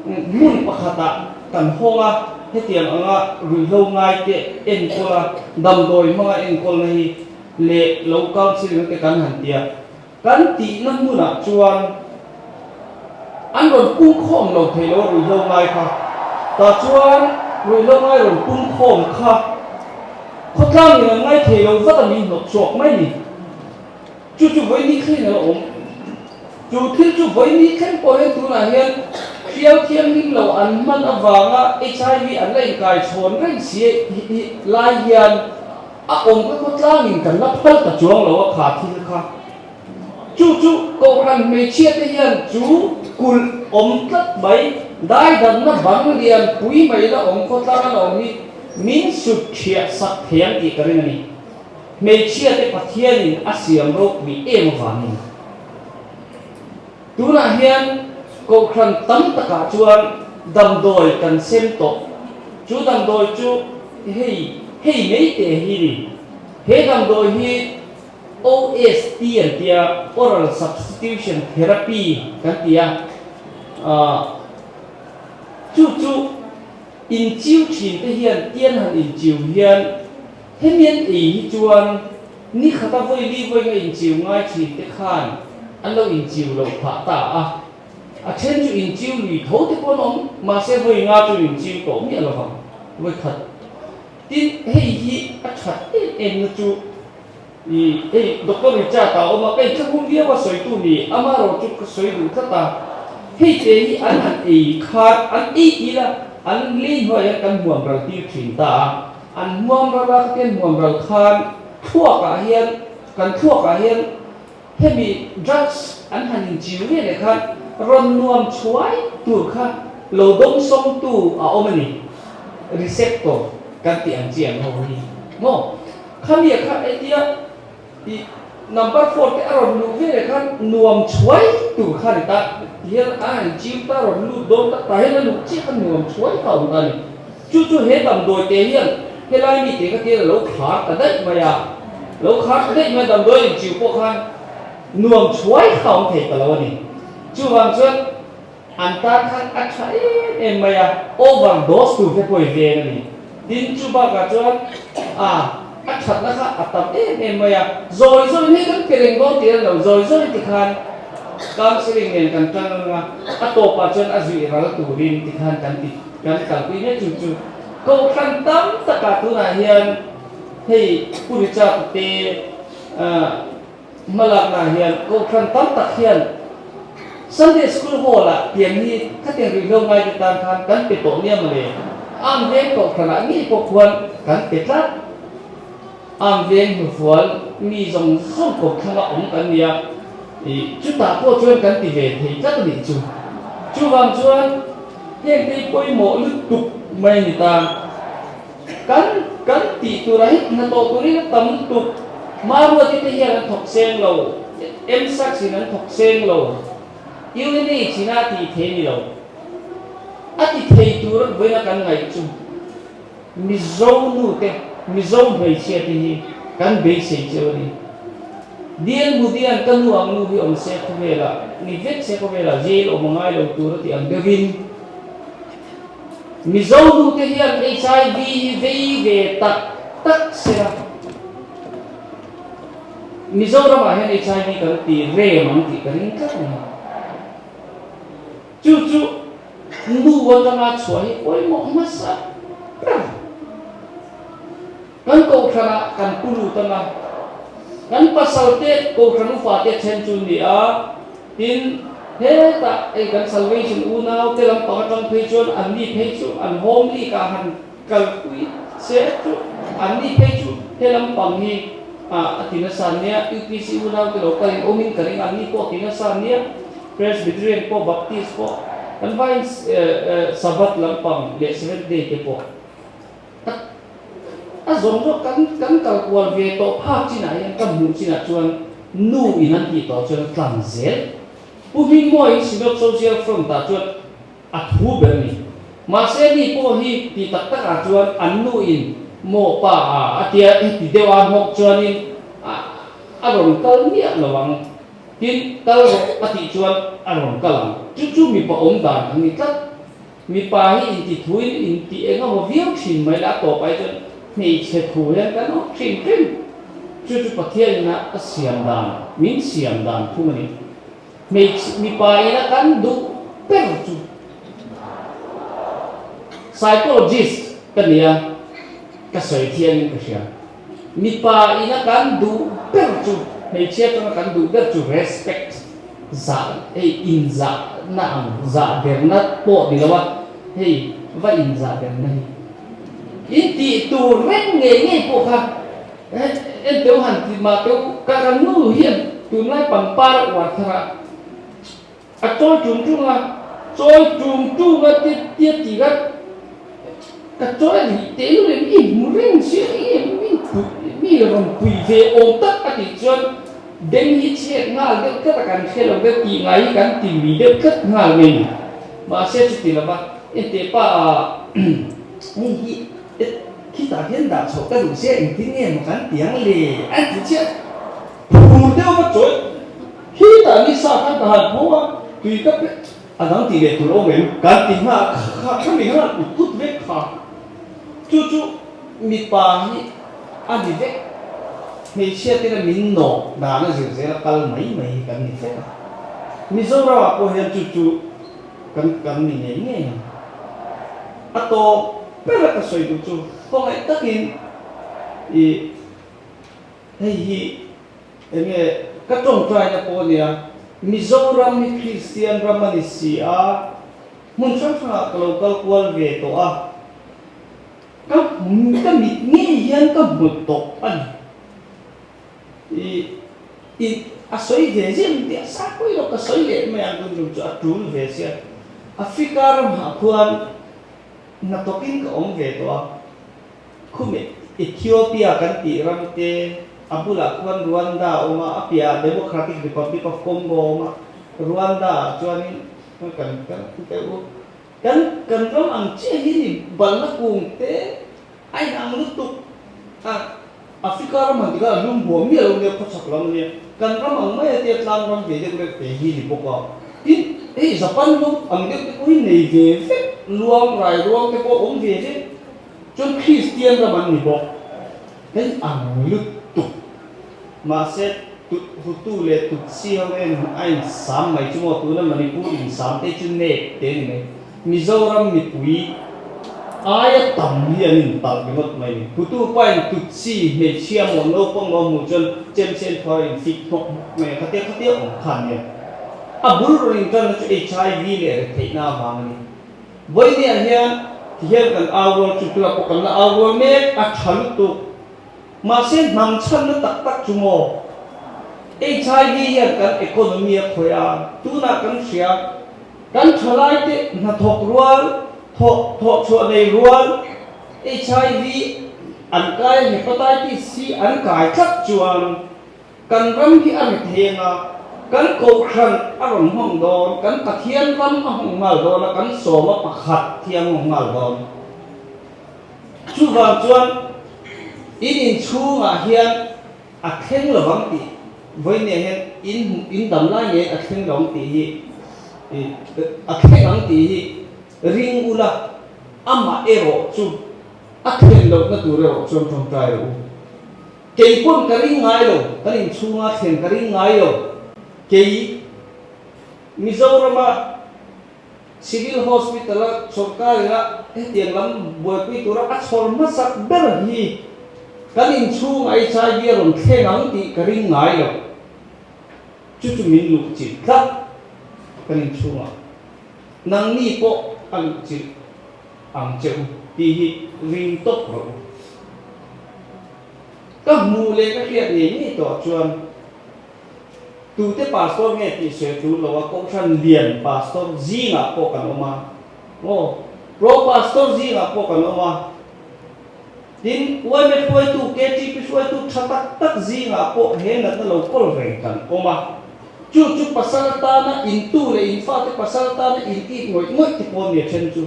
hmun pakhatah kan hawng a, hetiang anga ruihhlo ngaite enkawl a, damdawi hmanga enkawlna hi leh lo counselling te kan han ti a, kan tihna hmunah chuan an rawn pungkhawm lo thei lo a ruihhlo ngai kha, tah chuan ruihhlo ngai rawn pungkhawm kha Khawtlang in an ngai thei lo vat a min hnawt chhuak mai ni. Chu chu vawi ni thleng a la awm. Chu thil chu vawi ni thleng pawh hian tunah hian hriau thianghlim lo an hman avanga HIV an la inkai chhawn reng si hi lai hian a awm kha khawtlang in kan la phal ta chuang lo a kha thil kha. Chu chu Kohhran hmeichhia te hian chu kulh awm tlat mai, daidanna bang lian pui mai la awm khawtlang a la awm hi min sut thiah sak thei ang tih ka ring a ni. Hmeichhia te Pathianin a siam ropui em avangin. Tunah hian Kohhran tam takah chuan damdawi kan sem tawh. Chu damdawi chu hei hei mai te hi ni. He damdawi hi OST an ti a, Oral Substitution Therapy kan ti a, chu chu inchiu thin te hian tian han inchiu hian hemi an ei hi chuan ni khata vawi li vawi nga inchiu ngai thin te khan an lo inchiu loh phah ta a, a then chu inchiu lui tho te pawh an awm, mahse vawi nga chu inchiu tawh miah lovang vawi khat. Tin, hei hi a that em em na chu i hei Doctor Richard a awm a, ka inthlahum viau a sawitu ni, amaherawh chu ka sawi duh tlat a, hei te hi an han ei khan an ei ti la, an lei hnuaiah hian kan hmuam ral tir thin ta a, an hmuam ral a, khatian hmuam ral khan thluakah hian kan thluakah hian Hemi drugs an han inchiu ve leh khan rawn nuam chhuai tur kha lo dawngsawngtu a awm a ni, receptor kan tih ang chi ang ho hi maw? Khami kha hetia i number four te a rawn luh ve leh khan nuam chhuai tur kha ni ta hian a han inchiu ta rawn lut dawn ta tah hian a luh chiah khan nuam chhuai kha a awm ta a ni. Chu chu he damdawi te hian helai mi te kha tian a lo khar ta daih mai a, lo khar ta daih mai a, damdawi inchiu pawh khan nuam chhuai kha a awm thei ta lo a ni. Chuvang chuan an tan khan a tha em em mai a, over dose tur te pawh i veng a ni. Tin, chu bakah chuan a a thatna kha a tam em em mai a, zawi zawiin hei kan pe reng dawn tih a ni lo, zawi zawiin tikhan counselling nen kan tan ang a, a tawpah chuan a zuih ral turin tikhan kan ti. Kan kalpui mek chu chu Kohhran tam takah tunah hian hei Pu Richard te hmalaknaah hian Kohhran tam tak hian Sunday School Hall ah pian hi khatiang ruihhlo ngaite tan khan kan pe tawh nia mawle. Am veng Kohhranah ngei pawh khuan kan pe tlat. Am veng hnufual mi zawng zawng kawmthlanga awm kan ni a, ih chutah pawh chuan kan ti ve thei tlat a nih chu. Chuvang chuan heng te hi pawimawh lutuk mai a ni ta. Kan kan tih turah hi hnathawh turin a tam lutuk. Maruati te hian an thawk seng lo, MSAC in an thawk seng lo, UNH in a tih thei a ni lo. A ti thei tur vawiina kan ngaih chu. Mizo nu te, Mizo hmeichhia te hi kan beisei cheu a ni. Dian Mudian ka nu ang nu hi awm se khawvelah, ni vek se khawvelah jail awm a ngai lo tur a tih ang deuhin Mizo nu te hian HIV hi vei ve tak tak se a. Mizoramah hian HIV kan ti rem ang tih ka ring tlat a ni. Chu chu nu atanga chhuah hi pawimawh hmasa. Kan kohhranah kan pu lut anga, kan pasalte kohhran ufate then chu ni a, tin hetah hei kan Salvation unaute lampang atang phei chuan anni phei chu an home league ah han kalpui se chu anni phei chu he lampang hi a ti nasa nia, UPC unaute lo kalin awmin ka ring a, anni pawh a ti nasa nia, Presbyterian pawh Baptist pawh kan vaiin Sabbath lampang leh Seventh Day te pawh. A zawng zawk kan kan kal kual ve tawh phak chinah hian ka hmuh chinah chuan nu in an tih tawh chuan a tlang zel. Pu Hmingmawiin Synod Social Front ah chuan a thu ber a ni. Mahse ni pawh hi tih tak tak ah chuan an nu in maw pa a a tia heti deuh a nghawk chuanin a a rawn kal miah lo ang. Tin kal rawh a tih chuan a rawn kal ang. Chu chu mipa awm dan an ni tlat. Mipa hi inti thuin inti eng emaw viau thin mai la, a tawp ai chuan hmeichhe thu hian kan awm hrim hrim. Chu chu Pathian ina a siam dan, min siam dan thung a ni. Hmeichhe, mipa ina kan duh ber chu Psychologist ka ni a, ka sawi thiangin ka hria. Mipa ina kan duh ber chu, hmeichhia atanga kan duh ber chu respect, zah, hei inzahna ang, zah derna pawh ni lo a, hei va inzah derna hi. In tih tur reng ngei ngei pawh kha en teu han ti mah teu, ka kan nu hian tunlai pangpar a uar thar a, A chawi ṭung ṭung a, chawi ṭung ṭung a ti tia ti kha ka chawi a nih teh lu leh mi hmu reng si a eng em mi pui mi rawn pui ve awm tak a tih chuan beng hi chhet nghal deuh tlat a kan hre lo deuh tih ngai hi kan ti lui deuh tlat nghal mai ni. Mahse chuti lova enteh pa hei hi khitah hian dah chhoh ka duh sia engtin nge maw kan ti ang le a ti chiah. Phur deuh va chawi khi tah ni sa khan ka han pho a, tui ka pe a dang tih leh tur awm em? Kan ti nghal kha kha mi nghal ut ut vek kha. Chu chu mipa hi a ni vek. Hmeichhia tena min nawk dan a zir zel a kal mai mai hi kan ni vek a. Mizoram ah pawh hian chu chu kan kan ni ngei ngei ang. A tawp ber a ka sawi duh chu khawngaih takin i. Hei hi enge ka tawngtaina pawh a nia, Mizoram hi Kristian ram a ni si a, hmun hrang hrangah ka lo kal kual ve tawh a, ka ka mit ngei hian ka hmu tawh a ni. I i a sawi ve ziah ang tih a sa pawh ilo ka sawi leh mai ang tun tum chu a tul ve sia. Africa ramah khuan hnathawkin ka awm ve tawh a. Khum Ethiopia kan tih ram te, a bulah khuan Rwanda a awm a, a piahah Democratic Republic of Congo a awm a, Rwanda ah chuanin kan kan teh u, kan kan ram ang chiah hi ni balna kung te a inang lutuk a, Africa ram han ti kha a lum huam miah lo nia, khawchhak lam ania, kan ram ang mai a tia tlang ram ve deuh reuh te hi ni bawk a, tin hei Japan ho ang deuh te pawh hi nei ve vek, luang rai ruang te pawh awm ve vek. Chuan Kristian ram an ni bawk. Hei ang lutuk. Mahse Hutu leh Tutsi ho en a insam mai chu maw tuna Manipur insam te chu nep te ni mai. Mizoram mipui aia tam hi an intalh ringawt mai ni. Hutu pa in Tutsi hmeichhia maw naupang maw hmuh chuan chemchen phuar a infik hnawk hnawk mai a, khatia khatia awm kha an nia. A bul rawn intanna chu HIV leh retheihna avang a ni. Vawinia hian ti hian kan au rual chu tunah pawh kan la au rual mek a tha lutuk. Mahse hnam chhanna tak tak chu maw? HIV hian kan economy a khawih a, tunah kan hria kan thalaite hnathawk rual, thawh thawhchhuah nei rual HIV an kai a hepatitis hi an kai tlat chuan Kan ram hi a ri thei anga, kan kohhran a rawn hmang dawn, kan Pathian ram a hawng nghal dawn a, kan sawma pakhat hi a hawng nghal dawn. Chuvang chuan in inchhungah hian a thleng lo vang tih vawinia hian in hmuh in dam lai ngei a thleng lo ang tih hi a thleng ang tih hi ring ula, amah erawh chu a thlen lohna tur erawh chuan tawngtai rawh u. Kei pawn ka ring ngai lo, kan inchhunga thlen ka ring ngai lo. Kei Mizorama Civil Hospital-a sawrkar ina hetiang lam buaipui tura a chhawr hmasak ber hi Kan inchhung HIV a rawn thleng ang tih ka ring ngai lo. Chu chu min luhchilh tlat kan inchhungah. Nangni pawh a luhchilh ang che u tih hi ring tawp rawh u. Ka hmuh leh ka hriat ngei ngei tawh chuan tute pastor nge tih sawi tul lo a, kohhran lian pastor zingah pawh kan awm a, aw pro pastor zingah pawh kan awm a, tin yma hruaitu, KTP hruaitu tha tak tak zingah pawh he natna lo kawl reng kan awm a. Chu chu pasal atana intu leh infate pasal atana in it ngawih ngawih te pawh ni a then chu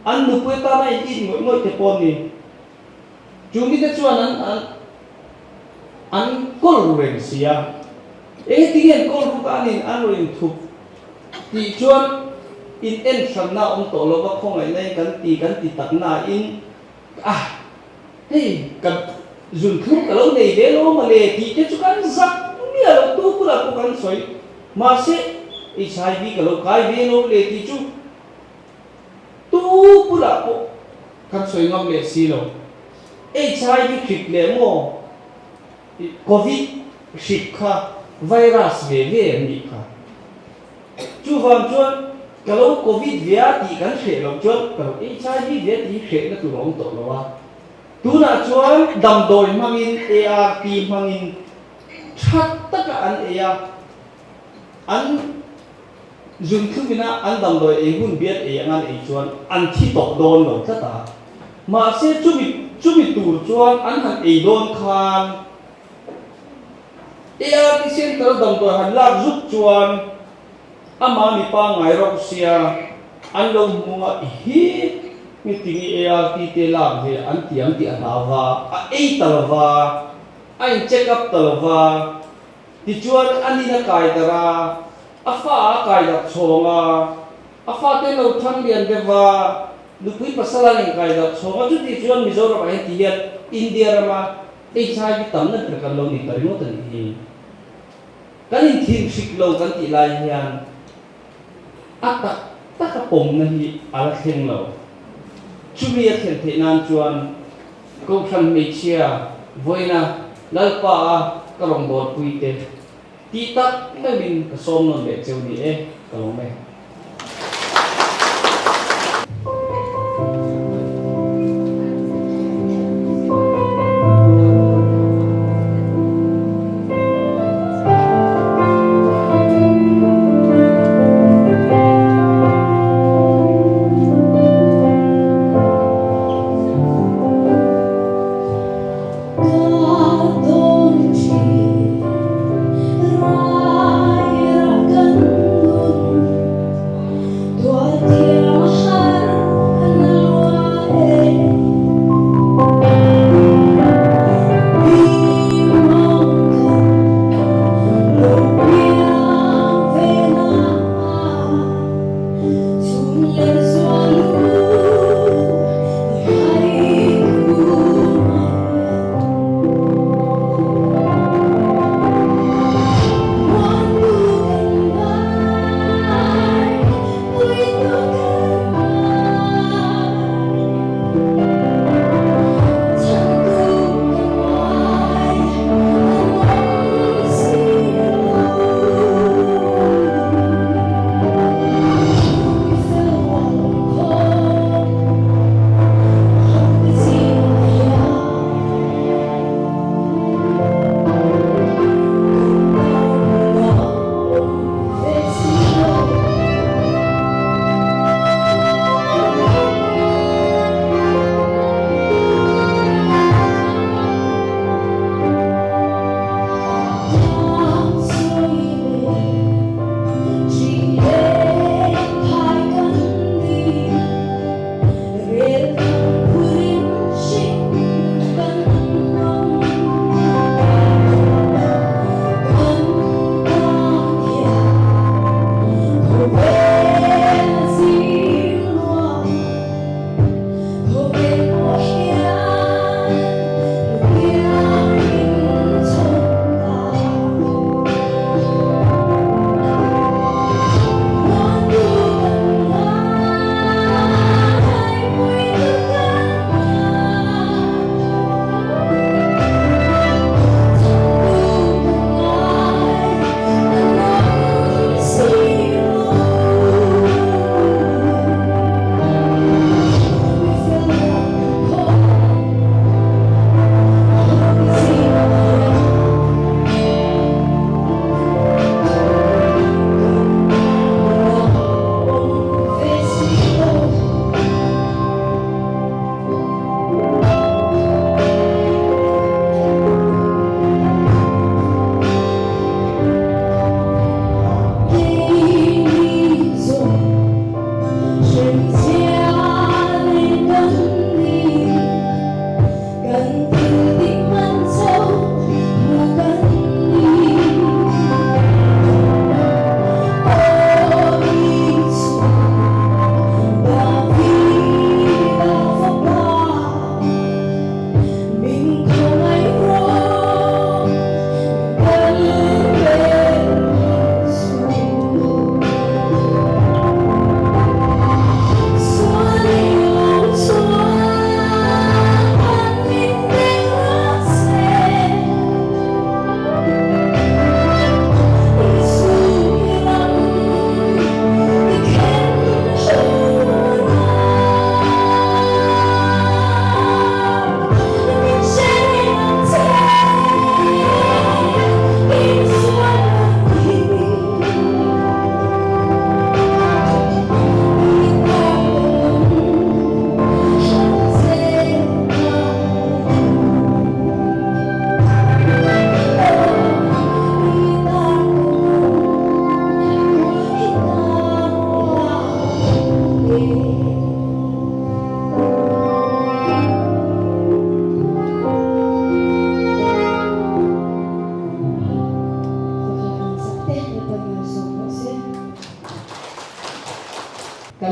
an nupui atana in it ngawih ngawih te pawh ni. Chu mite chuan an an an kawl ru reng si a, engtin nge an kawl ruk a an in an rawn inthup tih chuan in en hranna a awm tawh lo va khawngaihna in kan ti kan ti tak na in ah hei ka zunthlum ka lo nei ve lo mawle tih te chu kan zak miah lo tu bulah pawh kan sawi mahse HIV ka lo kai ve lo le tih chu Tu bulah pawh kan sawi ngam leh si lo. HIV hrik leh maw Covid hrik kha virus ve ve an nih kha. Chuvang chuan ka lo Covid ve a tih kan hreh loh chuan ka lo HIV ve a tih hi hrehna tur a awm tawh lo a. Tunah chuan damdawi hmangin ART hmangin tha taka an ei a, an Zunthlum ina an damdawi ei hun bial ei anga an ei chuan an thi tawh dawn lo tlat a. Mahse chumi chumi tur chuan an han ei dawn khan ART Centre a damdawi han lak zuk chuan ama mi pangngai rauh sia an lo hmu a hi meeting i ART te lak ve an ti ang tih a hlau va, a ei ta lo va, a in check up ta lo va. Tichuan, a nin a kai darh a, a fa a kai darh chhawng a, a fate lo thang lian deuh va, nupui pasal an inkai darh chhawng a, chuti chuan Mizoram ah hian ti hian India rama HIV tamna ber kan lo ni ta ringawt a nih hi. Kan inthinhrik lo kan tih lai hian a tak tak a pawmna hi a la thleng lo. Chumi a thlen theih nan chuan Kohhran hmeichhia vawiina Lalpa a ka rawngbawlpui te tih tak meuhin ka sawm nawn leh cheu ni e, ka lawm e.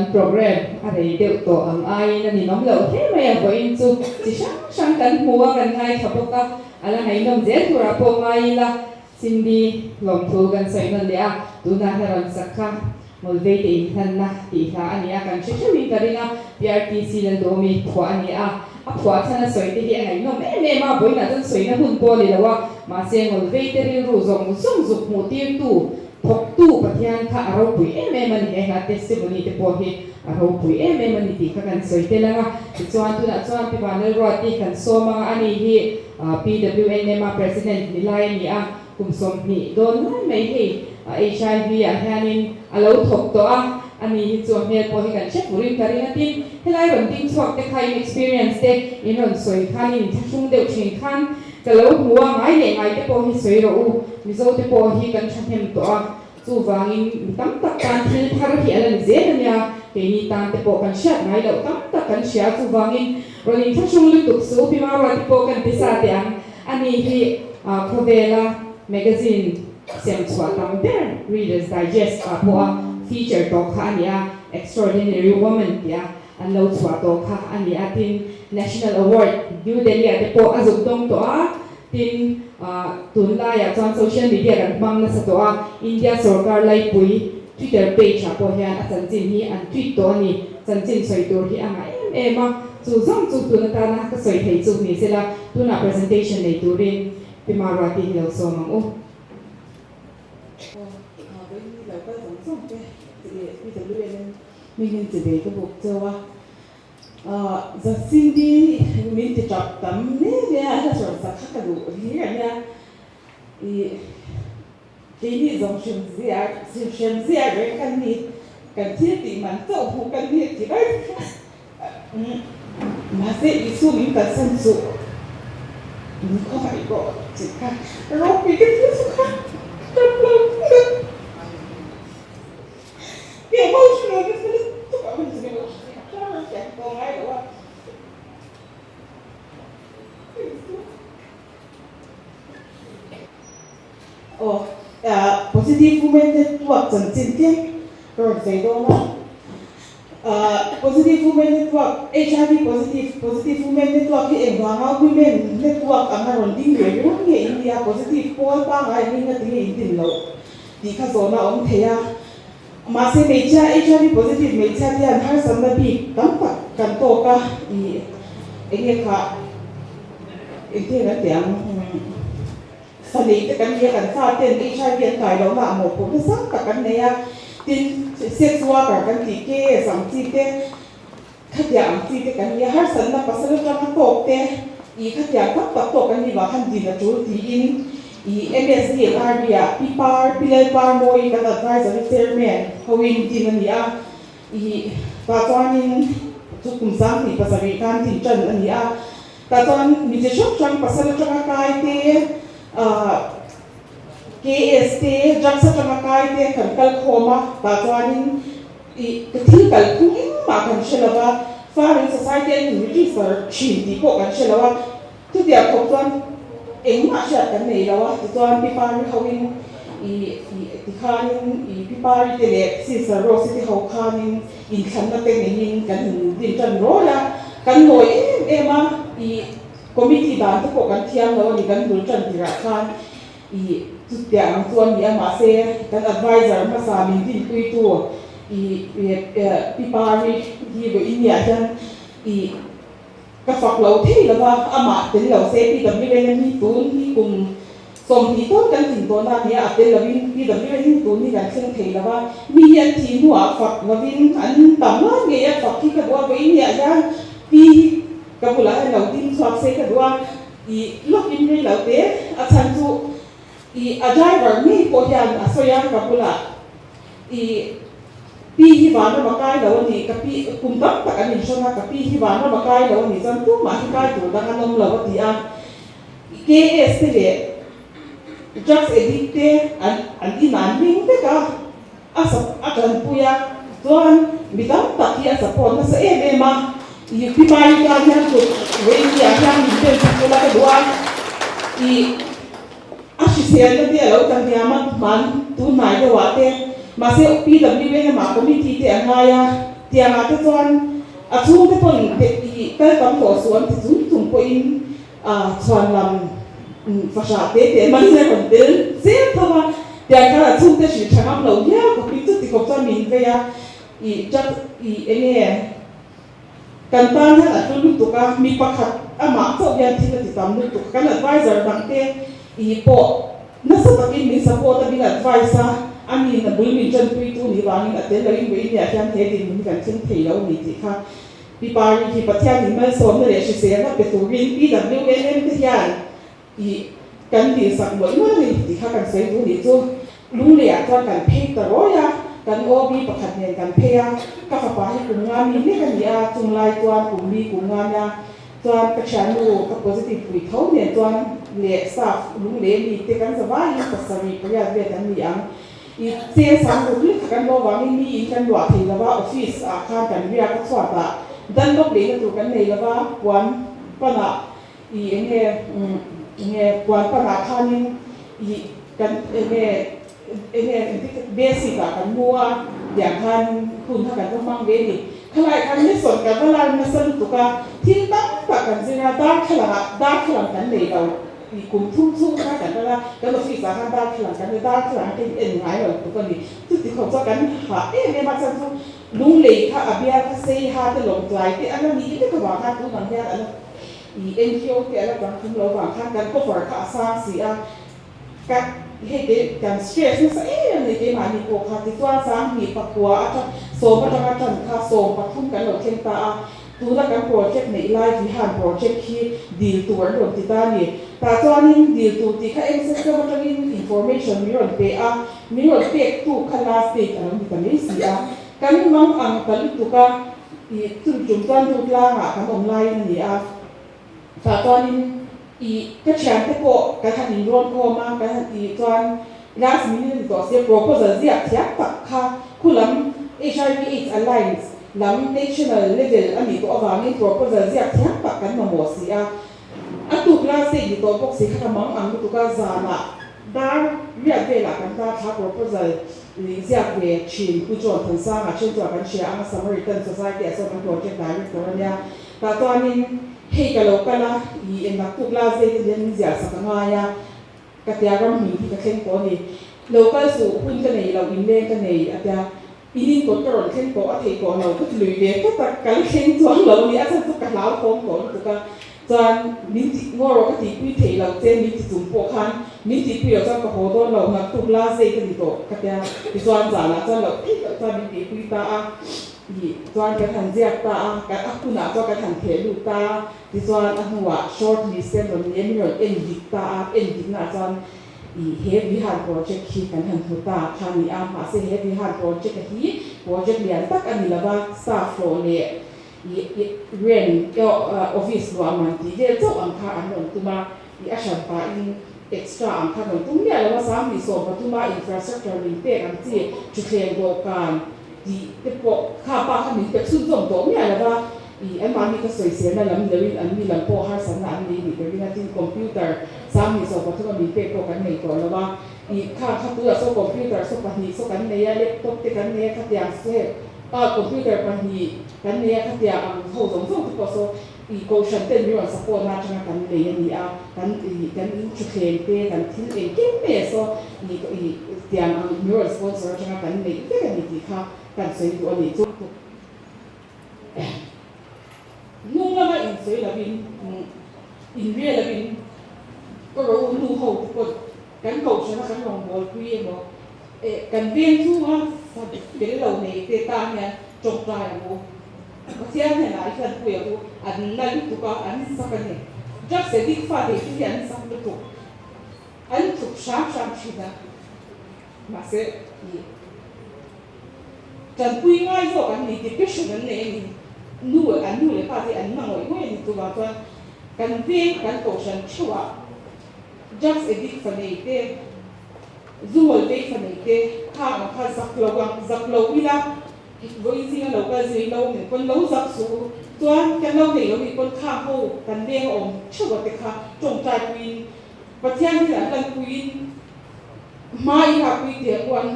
Kan programme a rei deuh tawh ang aiin a ninawm loh hle mai a, vawiin chu chi hrang hrang kan hmu a, kan ngaithla bawk a, a la ngaihnawm zel turah pawh ngai ila Cindy lawmthu kan sawi nawn leh a, tunah hla rawn sak kha Mawlvei te inhlanna tih hla a ni a, kan hre theuhin ka ring a, PRTC Lalduhawmi phuah a ni a, a phuah chhan a sawi te hi a ngaihnawm em em a, vawiinah chuan sawina hun pawh a ni lo a, mahse Mawlvei te rilru zawng zawng zuk hmuh tirtu Thawktu Pathian kha a ropui em em a ni, he hla testimony te pawh hi a ropui em em a ni tih kha kan sawi tel ang a. Tichuan tunah chuan Pi Vanlalruati kan sawm ang a, ani hi PWNM a President ni lai a ni a, kum 20 dawn lai mai hei HIV ah hianin a lo thawk tawh a, ani hi chu a hmel pawh hi kan hre furin ka ring a, tin helai rawn ding chhuak te kha in experience te in rawn sawi khan in inthlahrung deuh thin khan Ka lo hmu a, ngai leh ngai te pawh hi sawi rawh u, Mizo te pawh hi kan thahnem tawh a, chuvangin mi tam tak tan thil thar hi a la ni zel a nia, keini tan te pawh kan hriat ngai loh tam tak kan hria, chuvangin rawn inthlahrung lutuk su, Pi Marua te pawh kan ti sa teh ang, ani hi khawvela magazine sem chhuah tam ber Reader's Digest ah pawh a feature tawh kha a ni a, Extraordinary Woman tih a. An lo chhuah tawh kha a ni a, tin National Award New Delhi ah te pawh a zuk dawng tawh a, tin tunlaiah chuan social media kan hmang nasa tawh a, India sorkar laipui Twitter page ah pawh hian a chanchin hi an tweet tawh a ni, chanchin sawi tur hi a ngah em em a, chu zawng chu tun atana ka sawi thei chu ni sela, tunah presentation nei turin Pi Maruati hi lo sawm ang u. Aw, vawiin lo kal zawng zawng te PWNN Hming in chi ve ka buk cheu a, za Cindy min ti tap tam hle hle a, hla sawn sak kha ka duh hlir a nia, ih keini zawng hrim zia hrim zia reng kan ni, kan thil tih man chauh hmuh kan ni ti mai mahse Isu min kalsan suh min khawngaih rawh tih kha ropui ka thil chu kha tap lo thei. Aw positive women network chanchin te ka rawn sawi dawn a positive women network HIV positive positive women network hi engvanga women network anga rawn ding ve ringawt nge in nia positive pawl pangngai angin nga tinge in din loh. Tih kha zawhna a awm thei a. Mahse hmeichhia HIV positive hmeichhia te hian harsatna bik tam tak kan tawk a, ih eng nge kha engtin kan tih ang fa nei te kan ni a, kan fa ten HIV an kai lohna ah mawhphurhna sang tak kan nei a, tin sex worker kan tih KS ang chi te, Khatiang ang chi te kan nia, harsatna pasal atanga tawk te i khatiang tak tak tawk an nih vang khan din a tul tiin i MSD and RB ah Pi Par, Pi Lal Par Mawi kan advisory chairman hoin din a ni a, i tah chuanin chu kum 27 khan din tan a ni a, tah chuan mi chi hrang hrang pasal atanga kai te ah KS te drugs atanga kai te kan kal khawm a, tah chuanin I ka thil kal phung engmah kan hre lo va, Farming Society an in register thin tih pawh kan hre lo a, chutiang khawp chuan engmah hriat kan nei lo a, tichuan Pi Pari hoin i i tikhanin i Pi Pari te leh Sister Rose te ho khanin inthlanna te neiin kan in din tan rawl a, kan nawi em em a, i committee dan te pawh kan thiam lo a ni kan bul tan tirah khan. I chutiang ang chu a ni a, mahse kan adviser hmasa min dinpuitu i Pi Pari hi vawiin niah hian i ka fak lo thei lo va, amah tel lo se PWNM hi tun hi kum 20 tawn kan tlin tawhna a ni a, a tel lovin PWN hi tun hi kan thleng thei lo va, mi hi an thih hnuah fak lovin an tam lai ngei a, fak hi ka duh a, vawiin niah hian Pi hi ka bulah hian lo ding chhuak se ka duh a. I lawkin rei lo te, a chhan chu i a driver ngei pawh hian a sawi a ka bulah i pi hi vanram a kai lo a ni, ka pi kum tam tak an inhrawn a, ka pi hi vanram a kai lo a ni chuan tumah hi kai tur dang an awm lo a ti a, KS te leh drugs addict te an an inah an hming vek a. A a tanpui a, chuan mi tam tak hi a support nasa em em a, i Pi Mari tan hian kut Reindia hian min pen sak ula ka duh a, i a hriselna te a lo tla hniam a, hman tun hnai deuh ah te, mahse PWNM ah committee te a ngai a. Tiangah te chuan a chhungte pawn i kal tam tawh suh an ti chung chung pawhin chhuanlam fahrah te te hmangin a rawn tel zel tho a. Tiang khan a chhungte hrilh tha ngam lo hial khawpin chuti khawp chuan min vei a, i truck i enge Kan tan hian a hlu lutuk a, mi pakhat amah chauh hian thil a ti tam lutuk. Kan advisor dang te i pawh nasa takin min support a, min advice a, a ni na bul min tanpuitu nih vangin a tel loin vawiin hian he dinhmun hi kan thleng thei lo a ni tih kha Pi Pari hi Pathianin malsawmna leh hriselna pe turin PWNM te hian I kan tihsak mawlh mawlh a ni tih kha kan sawi duh nih chu. Lungleiah chuan kan phei ta rawi a, kan OB pakhat nen kan phei a, ka fapa hi kum nga mi hlek a ni a, chung lai chuan kum li kum nga nia chuan ka thiannu ka positive pui tho nen chuan leh staff lunglei mi te kan za vaiin pasarih pariat vel kan ni ang. I cheng sang ruk lek kha kan lo vangin mi in kan luah thei lova, office ah khan kan riak a chhuatah dunlop leina tur kan nei lova, puan panah I enge enge puan panah khanin i kan enge enge engtik basic ah kan mu a tiang khan hun kha kan va hmang ve a ni. Khalai khan lesson kan va lar nasa lutuk a, thil tam tak kan zir a, darthlalang ah darthlalang kan nei lo i kum thum chhung kha kan kal a, kan office ah khan darthlalang kan nei darthlalang te in en ngai lo tuk a ni. Chuti khawp chuan kan hah em em a chhan chu lunglei kha a bial kha sei ha te lawngtlai te a la nih vek avang khan tunang hian a la I NGO te a la tang thum lo vang khan kan cover kha a sang si a, ka hei te kan stress nasa em em nei keimahni pawh kha tichuan 2000 atang sawm atanga tan kha 13 kan lo thleng ta a, tuna kan project neih lai Vihan project hi dil tur an rawn ti ta a ni. Tah chuanin dil tur tih kha eng system atangin information min rawn pe a, min rawn pek tu kha last date a lo ni ta mai si a, kan mang ang ta lutuk a. I chumi tum chuan dut langah kan awm laiin a ni a, tah chuanin i ka thiante pawh kan han inrawn khawm a, kan han tih chuan last minute a ni tawh sia proposal ziak thiam tak kha khulam HIV AIDS Alliance lam national level a nih tawh avangin proposal ziak thiam tak kan mamawh si a, a tuk last date ni tawh bawk si kha ka mang ang lutuk a, zanah dar riat velah kan ta thla proposal Nih ziak ve thin Pu John Thansanga then chuan kan hria ang a Samaritan Society ah sawn kan project director a nia. Tah chuanin hei ka lo kal a, i en naktuk la zet hian min ziah sak a ngai a, ka tia ram hming hi ka thleng tawh a ni. Lo kal suh hun ka nei lo, inleng ka nei a tia, in in kawt ka rawn thleng tawh a theih tawh lo, ka ti lui ve tlat a, ka la thleng chuang lo a ni, a chhan chu ka hlauhawm tawh lutuk a. Chuan min ti ngaw rawh ka tihpui theih loh che min ti chung pawh khan min tihpui loh chuan ka haw dawn lo naktuk la zei ka ni tawh ka tia tichuan zanah chuan loh theih loh chuan min tihpui ta a ih chuan kan han ziak ta a kan a hunah chuan kan han theh lut ta a tichuan a hnuah short list te an rawn nei a min rawn en dik ta a en dik naah chuan ih he Vihan project hi kan han hmu ta kha a ni a mahse he Vihan project a hi project lian tak a ni lova staff hlawh leh Rent office luah man tih vel chauh ang kha an rawn tum a, i a hran pahin extra ang kha an rawn tum miah lo a, 2013 a infrastructure min pek ang chi thutthleng dawhkan tih te pawh kha pa kha min pe chhunzawm tawh miah lo va, i anmahni ka sawiselna lam ni loin anni lam pawh harsatna an nei nih berin a, tin computer 2013 a min pek pawh kan nei tawh lo a, i kha kha tunah saw computer saw pahnih saw kan nei a, laptop te kan nei a khatiang saw Ah computer pahnih kan nei a khatia ang ho zawng zawng te pawh saw ih kohhran ten min rawn support na atanga kan nei a ni a, kan ih kan in thutthleng te kan thil engkim mai ah saw ih ih tiang ang min rawn sponsor atanga kan neih vek a ni tih kha kan sawi duh a ni chu. Hnung lama insawi lovin inrial lovin ka ro nu ho te pawh kan kohhrana kan rawngbawlpui emaw eh kan veng chhunga fa tel lo nei te tan hian tawngtai ang u. Pathian hnenah i hlanpui ang u, an na lutuk a, an zak a ni. Drugs addict fa nei te hi an zak lutuk, an thup hram hram thin a, mahse ih. Tanpui ngai zawk an ni, depression an nei a ni. Nu, an nu leh pa te an na ngawih ngawih a ni. Chuvang chuan kan veng, kan kohhran theuhah drugs addict fa nei te, zu ngawl vei fa nei te kha ang kha zak lo ang, zak lo ila vawiin zinga lo kal zui lo nen pawn lo zak suh u. Chuan kan lo nei lo nih pawn khang ho kan veng a awm theuhah te kha tawngtai puiin Pathian hian an lanpuiin hma i lakpui teh pawh an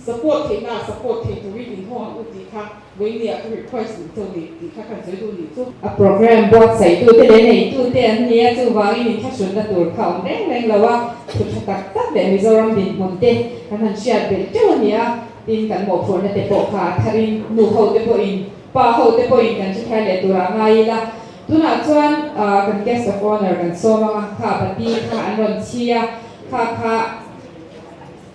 support theihna ah support thei turin in hawng ang u tih kha vawinia ka request duh chauh ni tih kha kan sawi duh nih chu. A program buatsaitute leh neitute an ni a, chuvangin inthlahrunna tur kha awm reng reng lo a, thu tha tak tak leh Mizoram dinhmun te kan han hriat belh teuh a ni a, tin kan mawhphurhna te pawh kha a tharin nu ho te pawhin pa ho te pawhin kan hre thar leh turah ngai ila, tunah chuan kan guest of honour kan sawm ang a, kha pati kha an rawn chhi a, kha kha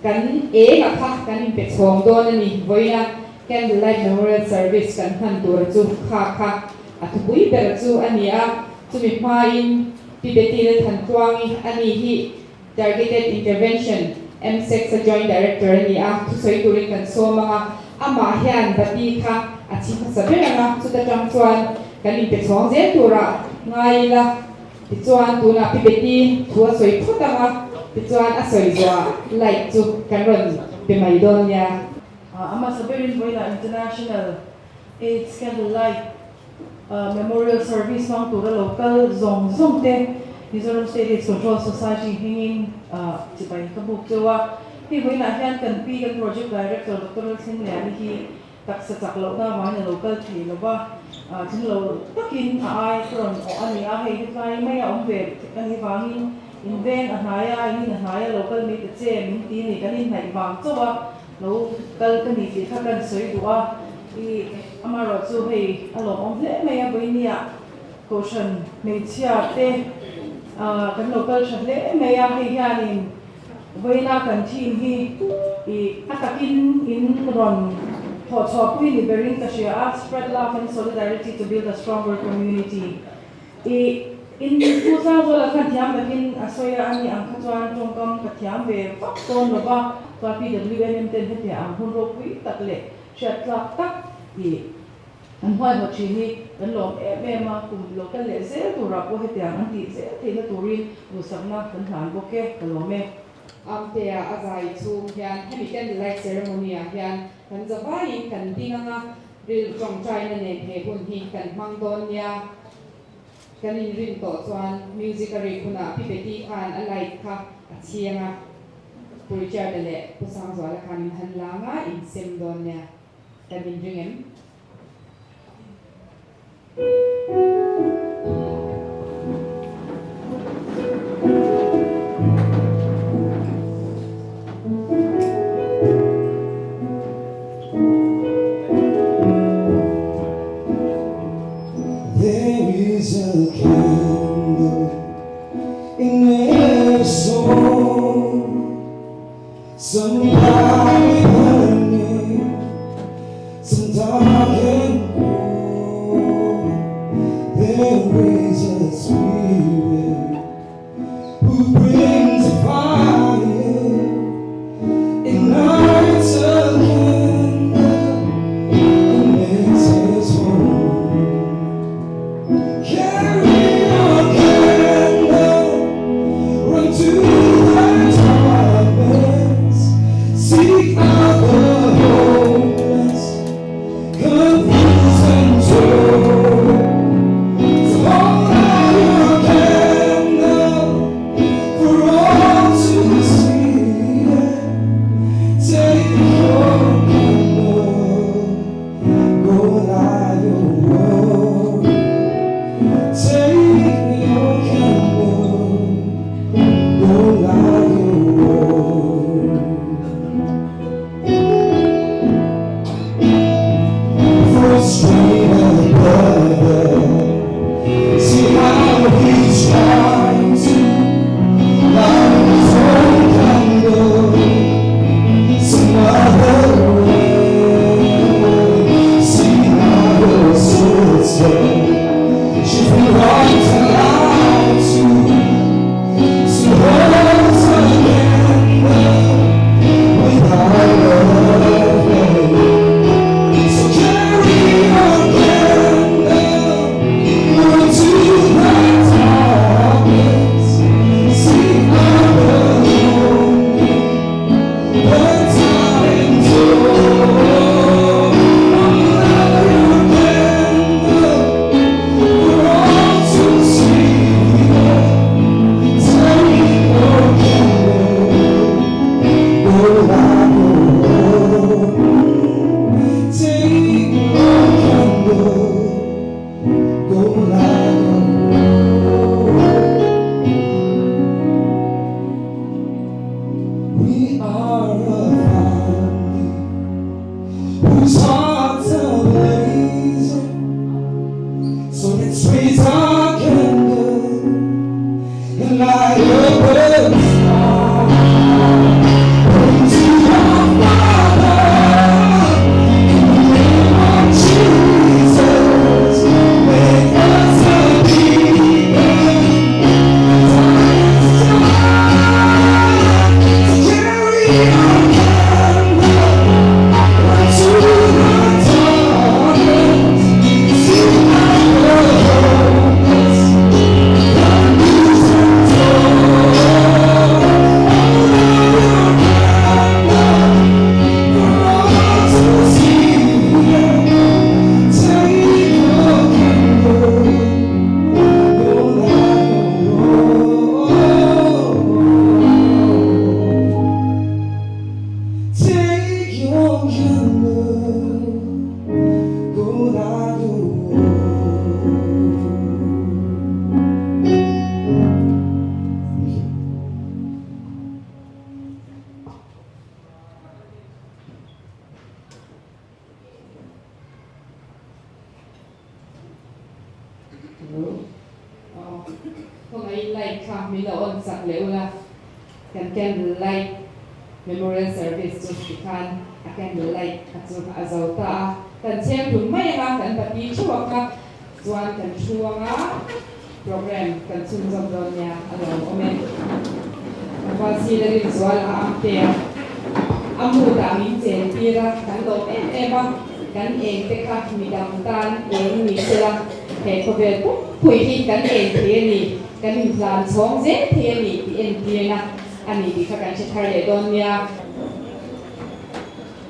kan eng a kha kan inpe chhawng dawn a ni, vawiina candle light memorial service kan hman tura chu kha kha a thupui ber chu a ni a, chumi hmain Pi Betty Lalthantluangi a ni hi. Targeted Intervention, MSEX-a Joint Director a ni a, thusawi turin kan sawm ang a, amah hian bati kha a chhi hmasa ber ang a, chuta tang chuan kan inpe chhawng zel turah ngai ila, tichuan tunah Pi Betty thu a sawi phawt ang a, tichuan a sawi zawhah light chu kan rawn pe mai dawn nia. A hmasa berin vawiinah International AIDS Candle Light Memorial Service hmang tura lo kal zawng zawng te Mizoram State AIDS Control Society hmingin chibai ka buk cheu a. Hei vawiinah hian kan pi kan Project Director Doctor Lalthlengliani hi taksa chak lohna avangin a lo kal thei lo va, tling lo takin a ai ka rawn awh a ni a, hei hetlai maia awm ve a nih vangin in veng a hnai a, in in a hnai a lo kal mai ta che min ti ni, kan inhnaih vang chauh a lo kal ka ni tih kha kan sawi duh a. I amaherawh chu hei a lawmawm hle mai a, vawinia Kohhran hmeichhia te kan lo kal tha hle mai a, hei hianin vawiina kan team hi i a takin in rawn thawhchhuahpui ni berin ka hria a, Spread Love and Solidarity to Build a Stronger Community i in Pu Sangzuala khan thiam takin a sawi a, ani ang kha chuan tawngkam ka thiam ve vak dawn lo va, chuan PWNM ten hetiang ang hun ropui tak leh Hriat tlak tak tih an huaihawt thin hi kan lawm em em a, kum lo kal leh zel turah pawh hetiang an tih zel theihna turin duhsakna kan hlan bawk e, ka lawm e. Amtea a zai chhung hian hemi candle light ceremony ah hian kan zavaiin kan ding anga rilru tawngtaina nen he hun hi kan hmang dawn nia. Kan inrin tawh chuan music a rik hunah Pi Betty khan a light kha a chhiang a, Pu Richard-a leh Pu Sangzuala khan min han la nga in sem dawn nia. Kan inring em? There is a candle in every soul Some light burning, some dark and cold There is a spirit who brings a fire Ignites a candle and makes us whole Carry your candle, run to the darkness Seek out the homeless, confused and torn So hold out your candle for all to see Take your candle, go light your world Take your candle, go Khawngaih light kha min lo on sak leh ula, kan candle light memorial service chu tikhan a candle light kha chu a zo ta a, kan chheng hlum mai anga kan pati theuh a kha chuan kan thu anga program kan chhunzawm dawn nia a lo awm e. Tlangval si la rinzual a ang te a, a mood ah min chen tir a, kan lawm em em a, kan eng te kha midang tan eng ni sela he khawvel pumpui hi kan eng thei a ni, kan inhlan chhawng zel thei a ni tih entirna a ni tih kha kan hre thar leh dawn nia.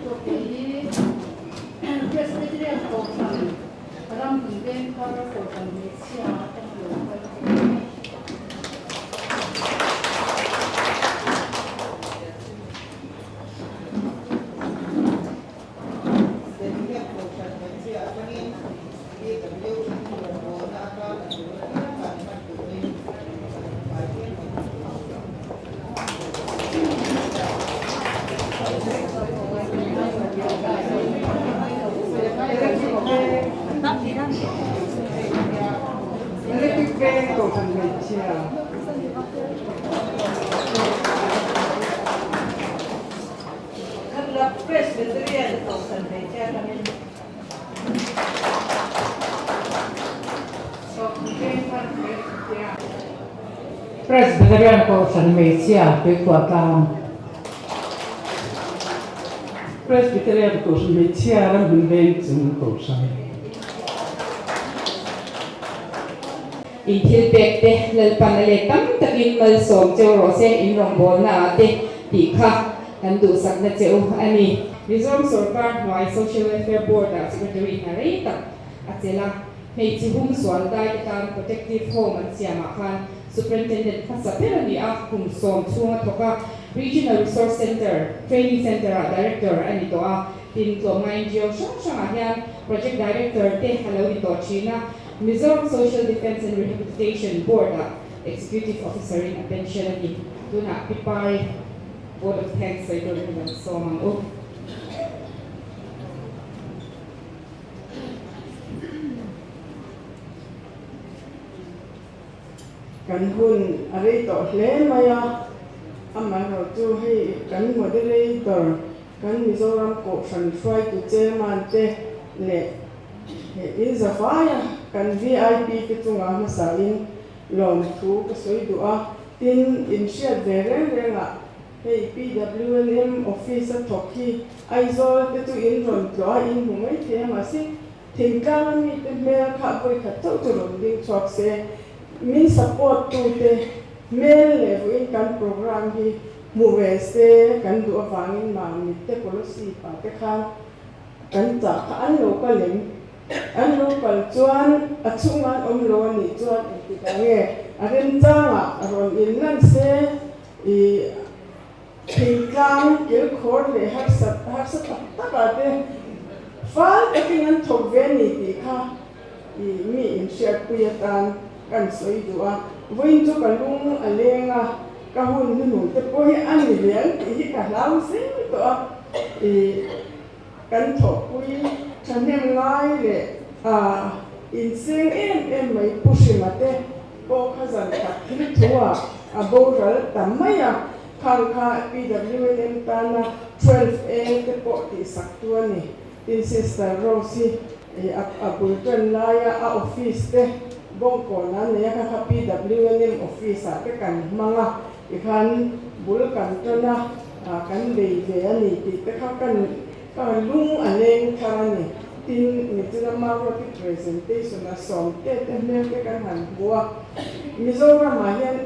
Tawkte hi Presbyterian Kohhran ram hmun vengthar Kohhran hmeichhia atanga lo kal a ni. Stadium Kohhran hmeichhia atangin PWN rawngbawlna atan a tul apiang an hman turin kan fai vek ang. Electric Veng Kohhran Hmeichhia. Khatla Presbyterian Kohhran Hmeichhia atangin. Presbyterian Kohhran Hmeichhia Tuikhuah Tlang. Presbyterian Kohhran Hmeichhia Ramhun Veng Chung Kohhran. In thil pek te Lalpan a let tam takin malsawm cheu rawh se, in rawngbawlna ah te tih kha kan duhsakna che u a ni. Mizoram sorkar hnuai Social Welfare Board ah Secretary hna rei tak a chelh a, hmeichhe hum sual dai te tan Protective Home an siam ah khan Superintendent hmasa ber a ni a, kum sawm chhung a thawk a, Regional Resource Centre, Training Centre ah Director a ni tawh a, tin tlawmnga NGO hrang hrang ah hian Project Director te a lo ni tawh thin a, Mizoram Social Defence and Rehabilitation Board ah Executive Officer in a pension a ni. Tunah Pi Pari Vote of Thanks sawi turin kan sawm ang u. Kan hun a rei tawh hle mai a, amaherawhchu hei kan moderator kan Mizoram Kohhran hruaitu chairman te leh in zavaia kan vip te chungah hmasain lawmthu ka sawi duh a, tin inhriat ve reng rengah Hei PWNM office a thawk hi Aizawl te chu in rawn tlawh a, in hmu mai thei a, mahse thingtlang a mite hmel kha vawikhat chauh chu rawn ding chhuak se, min support tu te hmel leh vawiin kan program hi hmu ve se kan duh avangin Mamit te Kolosip ah te khan kan chah kha an lo kal em? An lo kal chuan a chhungah an awm lo a nih chuan engtikah nge a remchangah rawn in lan se I thingtlang kilkhawr leh harsat harsa tak takah te fal takin an thawk ve a ni tih kha i mi inhriatpui atan kan sawi duh a. Vawiin chu ka lung a leng a, ka hun hnuhnung te pawh hi a ni ve ang tih hi ka hlau zel tawh a. I kan thawhpui thahnem ngai leh a inseng em em mai Pu Hrima te pawh kha zan khat thil thu ah a boral ta mai a, khang kha PWNM tana 12A te pawh tihsak tu a ni. Tin Sister Rose hi a bul tan laia a office te Bawngkawn a nei a, kha kha PWNM office ah te kan hmang a, tikhan bul kan tan a. kan bei ve a ni tih te kha kan ka lung a leng thar a ni. Tin, Michina Maruati presentation a sawmte te hmel te kan han hmu a, Mizoramah hian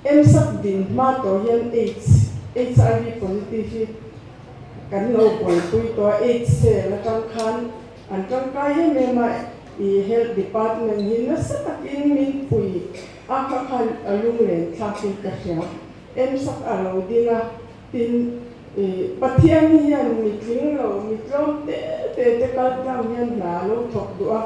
MSAC din hma tawh hian AIDS, HIV positive hi kan lo buaipui tawh a, AIDS cell atang khan an tangkai em em a, i Health Department hi nasa takin min pui a, kha khan a lunglen thlakin ka hria. MSAC a lo ding a, tin i Pathian hian mi tling lo, mi tlawm te te te kal tlang hian hna a lo thawk duh a,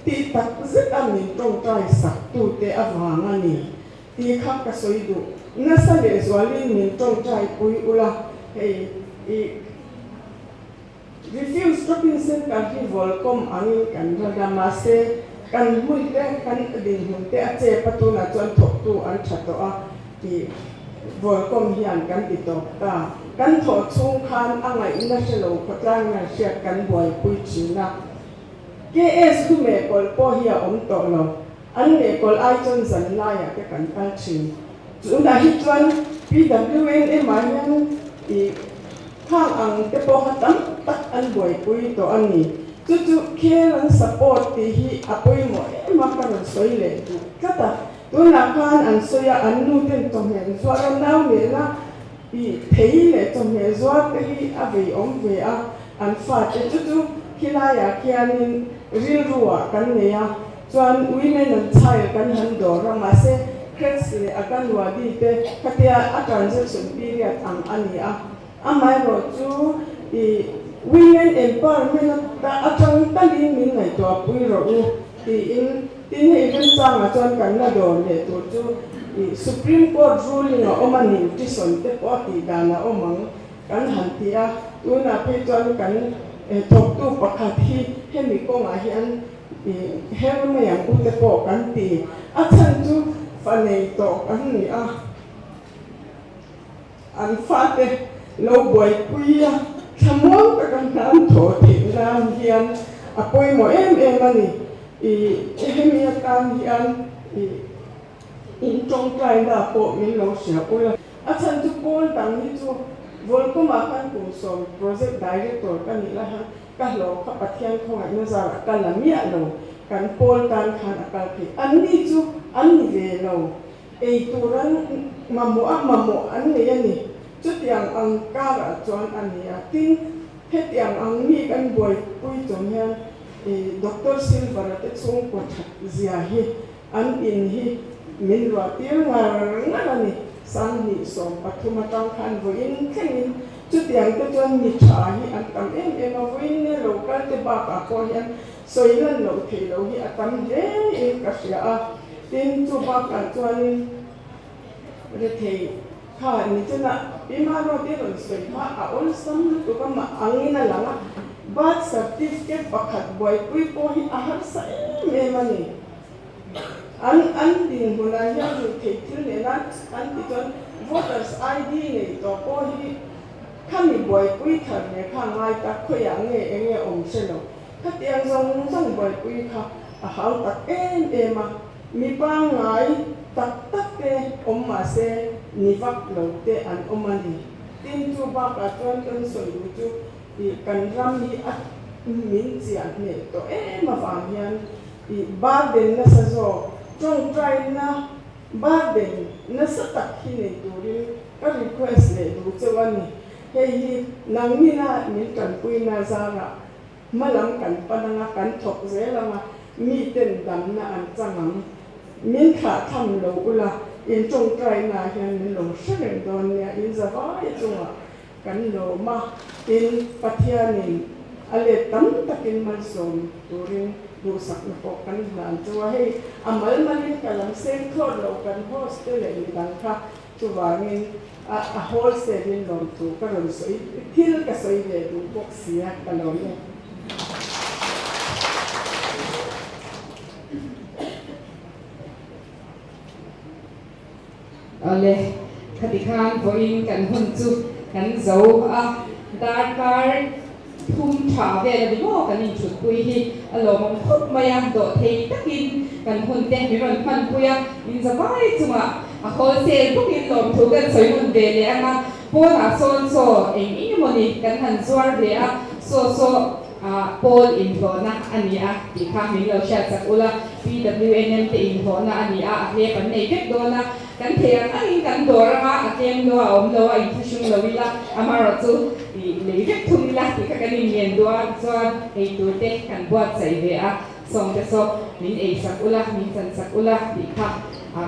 tih tak zet a min tawngtai sak tute avang a ni. Tih kha ka sawi duh. Nasa leh zualin min tawngtai pui ula, hei i Refuse Drop-in Centre hi Volcom angin kan run a, mahse kan hmun te, kan dinhmun te a chep a, tunah chuan thawktu an tha tawh a tih Volcom hian kan ti tawp ta. Kan thawh chhung khan a ngaihna hre lo khawtlang nan hriat kan buaipui thin a. KS lu mehkawlh pawh hi a awm tawh lo. An mehkawlh ai chuan zan laiah te kan kal thin. Tunah hi chuan PWNM ah hian ih khang ang te pawh kha tam tak an buaipui tawh a ni. Chu chu khel an support tih hi a pawimawh em a ka rawn sawi leh duh tlat a. Tunah khan an sawi a, an nu ten chawhmeh zuar a nau nena ih thei leh chawhmeh zuar te hi a vei awm ve a, an fate chu chu khilaiah khianin rilru ah kan nei a. Chuan women and child kan han dawr a, mahse Crets leh Aganwadi te khatia a transaction period ang a ni a, amaherawh chu i women empowerment atang talin min ngaihtuah pui rawh u tiin, tin hei remchangah chuan kan la dawr leh tur chu i Supreme Court ruling a awm a, nutrition te pawh a tih dan a awm ang kan han ti a, tunah phei chuan kan thawktu pakhat hi hemi kawngah hian Her mai ang ute pawh kan ti. A chhan chu fa nei tawh kan ni a, an fate lo buaipui a, thlamuang taka hnan thawh theih nan hian a pawimawh em em a ni. I hemi atan hian i in tawngtaina pawh min lo hria ula. A chhan chu pawl dang hi chu Volcom-ah khan kum sawm project director ka nih lai khan Ka hlawh kha Pathian khawngaihna zarah ka la miah lo, kan pawl tan khan a kal thei. Anni chu an ni ve lo, ei tur an mamawh a, mamawh an nei a ni. Chutiang ang karah chuan a ni a. Tin, hetiang ang mi kan buaipui chung hian Doctor Silver-a te chhungkaw that zia hi An in hi min ruah tir ngar ngar a ni. 2013 atang khan vawiin thlengin chutiang te chuan mi tha hi an tam em em a, vawiin nge lo kal te bakah pawh hian sawi lan loh theih loh hi a tam hle in ka hria a. Tin, chu bakah chuanin rethei kha ni chuna Pima Road i rawn sawi kha a awlsam lutuk a, mah angin a lang a, birth certificate pakhat buaipui pawh hi a harsa em em a ni. An an dinhmunah hian ruih theih thil nena an ti chuan voters ID nei tawh pawh hi khami buaipui thar leh kha ngai tak khawiah nge eng nge awm hre lo. Khatiang zawng zawng buaipui kha a hau tak em em a, mi pangngai tak tak te awm mah se ni vak lo te an awm a ni. Tin chu bakah chuan kan sawi duh chu ih kan ram hi a min chiah hneh tawh em avang hian I burden nasa zawk, tawngtaina burden nasa tak hi nei turin ka request leh duh cheu a ni. Hei hi nangmina min tanpuina zarah hmalam kan pan anga, kan thawk zel anga, miten damna an chang ang. Min thlah tham lo ula, in tawngtaina hian min lo hre reng dawn nia, in zavai chungah Kan lawm a, tin, Pathianin a let tam takin malsawm turin duhsakna pawh kan hlan chu a. Hei, a mal malin ka lam seng thlawt lo kan host te leh midang kha chuvangin a a wholesale in lawmthu ka rawn sawi, thil ka sawi ve duh bawk si a, ka lawm e. Awle, khati khan vawiin kan hun chu kan zo a, darkar thum tha vel a ni maw kan inthutpui hi a lawmawm khawp mai a, dawh thei takin kan hun te min rawn hmanpui a, min zavai chungah. A wholesale bawkin lawmthu kan sawi nawn ve leh ang a, pawnah sawn saw eng eng emawni kan han zuar ve a, saw saw pawl inhlawhna a ni a tih kha min lo hriat chak ula, PWNM te inhlawhna a ni a, a hlep an nei vek dawn a, kan thei ang angin kan dawr ang a, a tlem lo a awm lo a, inthlahrung lo ila, amaherawh chu lei vek thung ila tih kha kan inngen duh a, tichuan eitur te kan buatsaih ve a. Sawngte saw min ei sak ula, min chan sak ula tih kha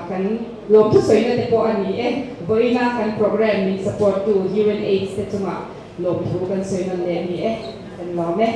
kan lawmthu sawina te pawh a ni e. Vawiina kan program min support tu UNAIDS te chungah lawmthu kan sawi nawn leh a ni e. Kan lawm e.